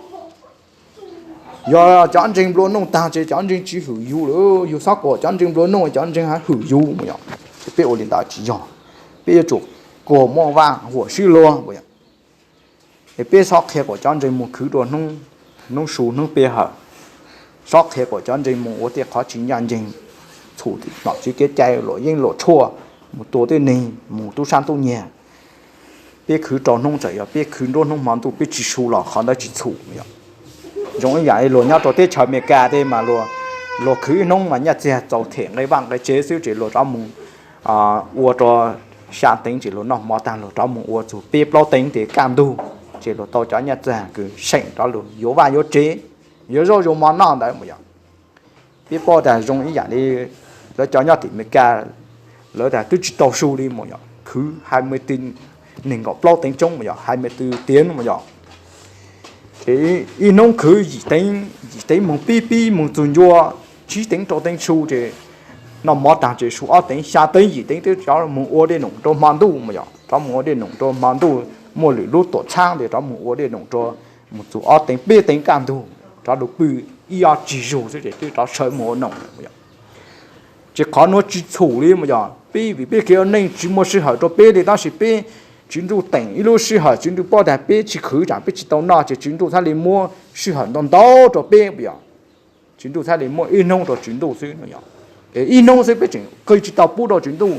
Yog cov ntseeg nplua nuj tag ces cov ntseeg tsis hwm yus lawm, yus xob kom cov ntseeg nplua nuj cov ntseeg hwm yus mas yog. Peb ua li ntawd tsis yog, peb yuav tsum kom muaj vaj huam sib luag mas yog. Es peb xob qhia kom cov ntseeg mus khwv rau hnub su hnub pe hawm, xob qhia kom cov ntseeg mus ua tej qhov tsis ncaj ncees, txhum nom tswv kev cai luam yeeb luam tshuaj, mus tua tej neeg mus tub sab tub nyiag. Peb khwv rau hnub txawm yog peb khwv nruab hnub hmo ntuj peb tsis su los qhov ntawd tsis txhum yog. Zoo ib yam li luag nyob rau teb chaws Amelikas tej mas luag khwv ib hnub mas nyaj txiag txaus them nqe vaj nqe tsev xwb ces luag rov mus ua rau xya teev ces luag noj hmo tag luag rov mus ua txug peb plaub teev ces kaj ntug ces luag tau cov nyaj txiag kws seem rov luag yuav vaj yuav tsev, yuav zaub yuav mov noj ntawd mas yog. Peb paub tas zoo ib yam li lawv cov nyob tim Amelikas, lawv tas twb tsis tau su li mas yog, khwv hais me tw nees nkaum plaub teev tsoob mas yog, hais me tw tiav mas yog. Ces ib hnub khwv yim teev, yim teev moog pib pib moog txug ncua tsib teev rau teev su ces noj mov tag ces su ob teev xya teev yim teev twb rov moog ua dej noom rau hmo ntuj mas yog, rov moog ua dej noom rau hmo ntuj, muaj lwm lub tuam txhab ces rov moog ua dej noom rau moog txug ob teev peb teev kaj ntug rov lug pw ib ob tsis zug xwb ces twb rov sawv moog ua noom mas yog. Ces qhov nuav tsis txhum li mas yog, peb vim peb kev ua neej tsis muaj sij hawm rau peb li tab sis peb, Tswv Ntuj teem ib lub sij hawm Tswv Ntuj paub tas peb tsis khwv tsam peb tsis tau noj ces Tswv Ntuj txhad li muab sij hawm ntau ntau rau peb mas yog. Tswv Ntuj txhad li muab ib hnub rau Tswv Ntuj xwb no yog. Es ib hnub xwb peb tseem qw tsis tau pub rau Tswv Ntuj,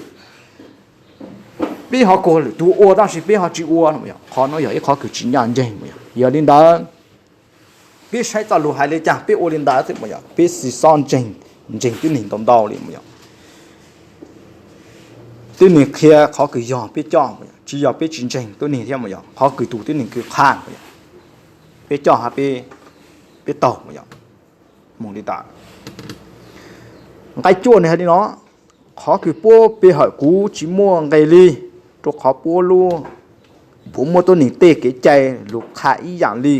peb ho kuas lwm tug ua tab sis peb ho tsis ua no yog, qhov nuav yog ib qhov kws tsis ncaj nceeg mas yog. Yog li ntawd peb saib txoj lug hais li cas peb ua li ntawd xwb mas yog, peb tsi xob ntseeg, ntseeg tib neeg ntau ntau li mas yog. Tib neeg qhia qhov kws yog peb coj mas yog, tsis yog peb tsis ntseeg tib neeg thiab mas yog, qhov kws tug tib neeg kws qha mas yog, peb coj hab peb, peb taug mas yog. Moog li tas nqai cuaj nws hais li no, qhov kws puab pe hawm kuv tsis muaj nqe li, rua qhov puab lub, puab muaj tuab neeg tej kev cai lug qha ib yaam li,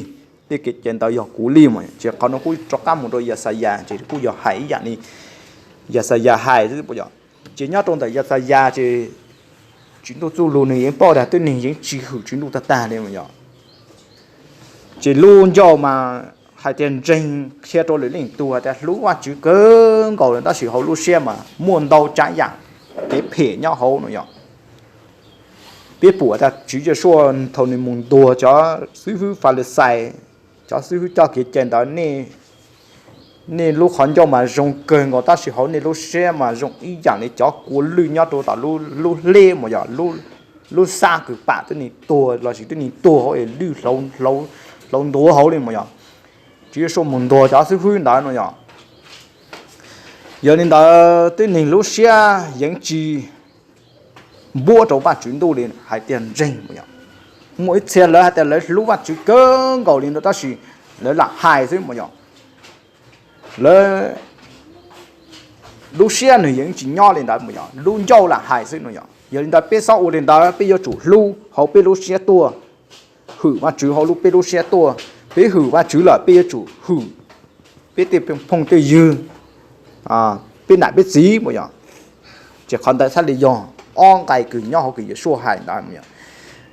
tej kev cai ntawd yog kuv li mas. Ces qhov nuav kuj rov qab moog rua Yaxayas ces kuj yog hais ib yaam li Yaxayas hais xwb puas yog? Ces nyob rua ntawm Yaxayas ces Tswv Ntuj txuj lug nws yeej paub tas tuab neeg yeej tsis hwm Tswv Ntuj tag tag li mas yog. Ces lub ncauj mas hais tias ntseeg qhia rua lwm leej tug hais tias hlub Vajtswv kawg nkaus li tab sis hauv lub siab mas muaj ntau tsaav yaam kev phem nyob hauv no yog. Peb pum tas Tswv Yexus thaum nws moog ntuas cov xib hwb Falixais, cov xib hwb coj kev cai ntawd, nej lub qhov ncauj mas zoo kawg nkaus tab sis hauv nej lub siab mas zoo ib yaam li cov kua lwj nyob rua tom lub hleb mas yog, lub xab kws pam tuab neeg tuag lossis tuab neeg tuag hauv es lwj hlauv ntuav hauv li mas yog. Tswv Yexus moog ntuas cov xib hwb ntawd no yog. Yog li ntawd tuab neeg lub siab yeej tsis npuab rua Vajtswv Ntuj li hais tias ntseeg mas yog. Muaj ib txhia lawv hais tias lawv hlub Vajtswv kawg nkaus li ntawd tab sis lawv lam hais xwb mas yog. Lawv lub siab nwg yeej tsis nyob li ntawd mas yog, lub ncauj lam hais xwb no yog. Yog li ntawd peb xob ua li ntawd, peb yuav tsum hlub hauv peb lub siab tuaj, hwm Vajtswv hauv lub peb lub siab tuaj. Peb hwm Vajtswv lawm peb yuav tsum hwm peb tej phooj tej ywg, peb nam peb txiv mas yog. Ces qhov ntawd txhad li yog ob nqai kws nyob hauv kws Yexus hais ntawd mas yog.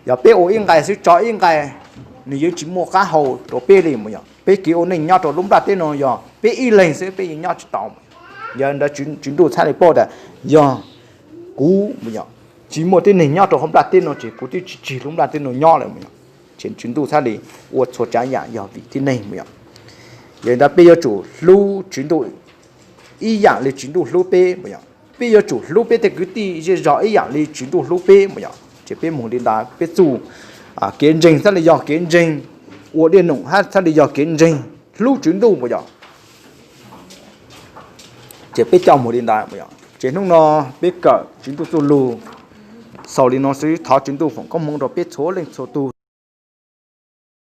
Yog peb ua ib nqai xwb tso ib nqai, nws yeej tsis muaj qab hau rua peb li mas yog. Peb kev ua neej nyob rau lub nplaj teb no yog peb ib leeg xwb peb yeej nyob tsis tau. Yog li ntawd Tswv Ntuj txhaj li paub tas yog kuv mus yog tsis muaj tib neeg nyob rau hauv nplaj teb no ces kuv twb tsis tsig lub nplaj teb no nyob lawm mus yog. Ces Tswv Ntuj txhaj li ua txhua tsav yam yog vim tib neeg mus yog. Yog li ntawd peb yuav tsum hlub Tswv Ntuj ib yam li Tswv Ntuj hlub peb mus yog. Peb yuav tsum hlub peb tej kwv tij zej zog ib yam li Tswv Ntuj hlub peb mus yog. Ces peb mus li ntawd peb txuj kev ntseeg txhaj li yog kev ntseeg ua dej num hab txhaj li yog kev ntseeg hlub Tswv Ntuj mus yog. Ces peb coj mus li ntawd mus yog. Ces hnub no peb kawm Tswv Ntuj txuj lug xaus li no xwb, thov Tswv Ntuj foom koob hmoov rau peb txhua leej txhua tug.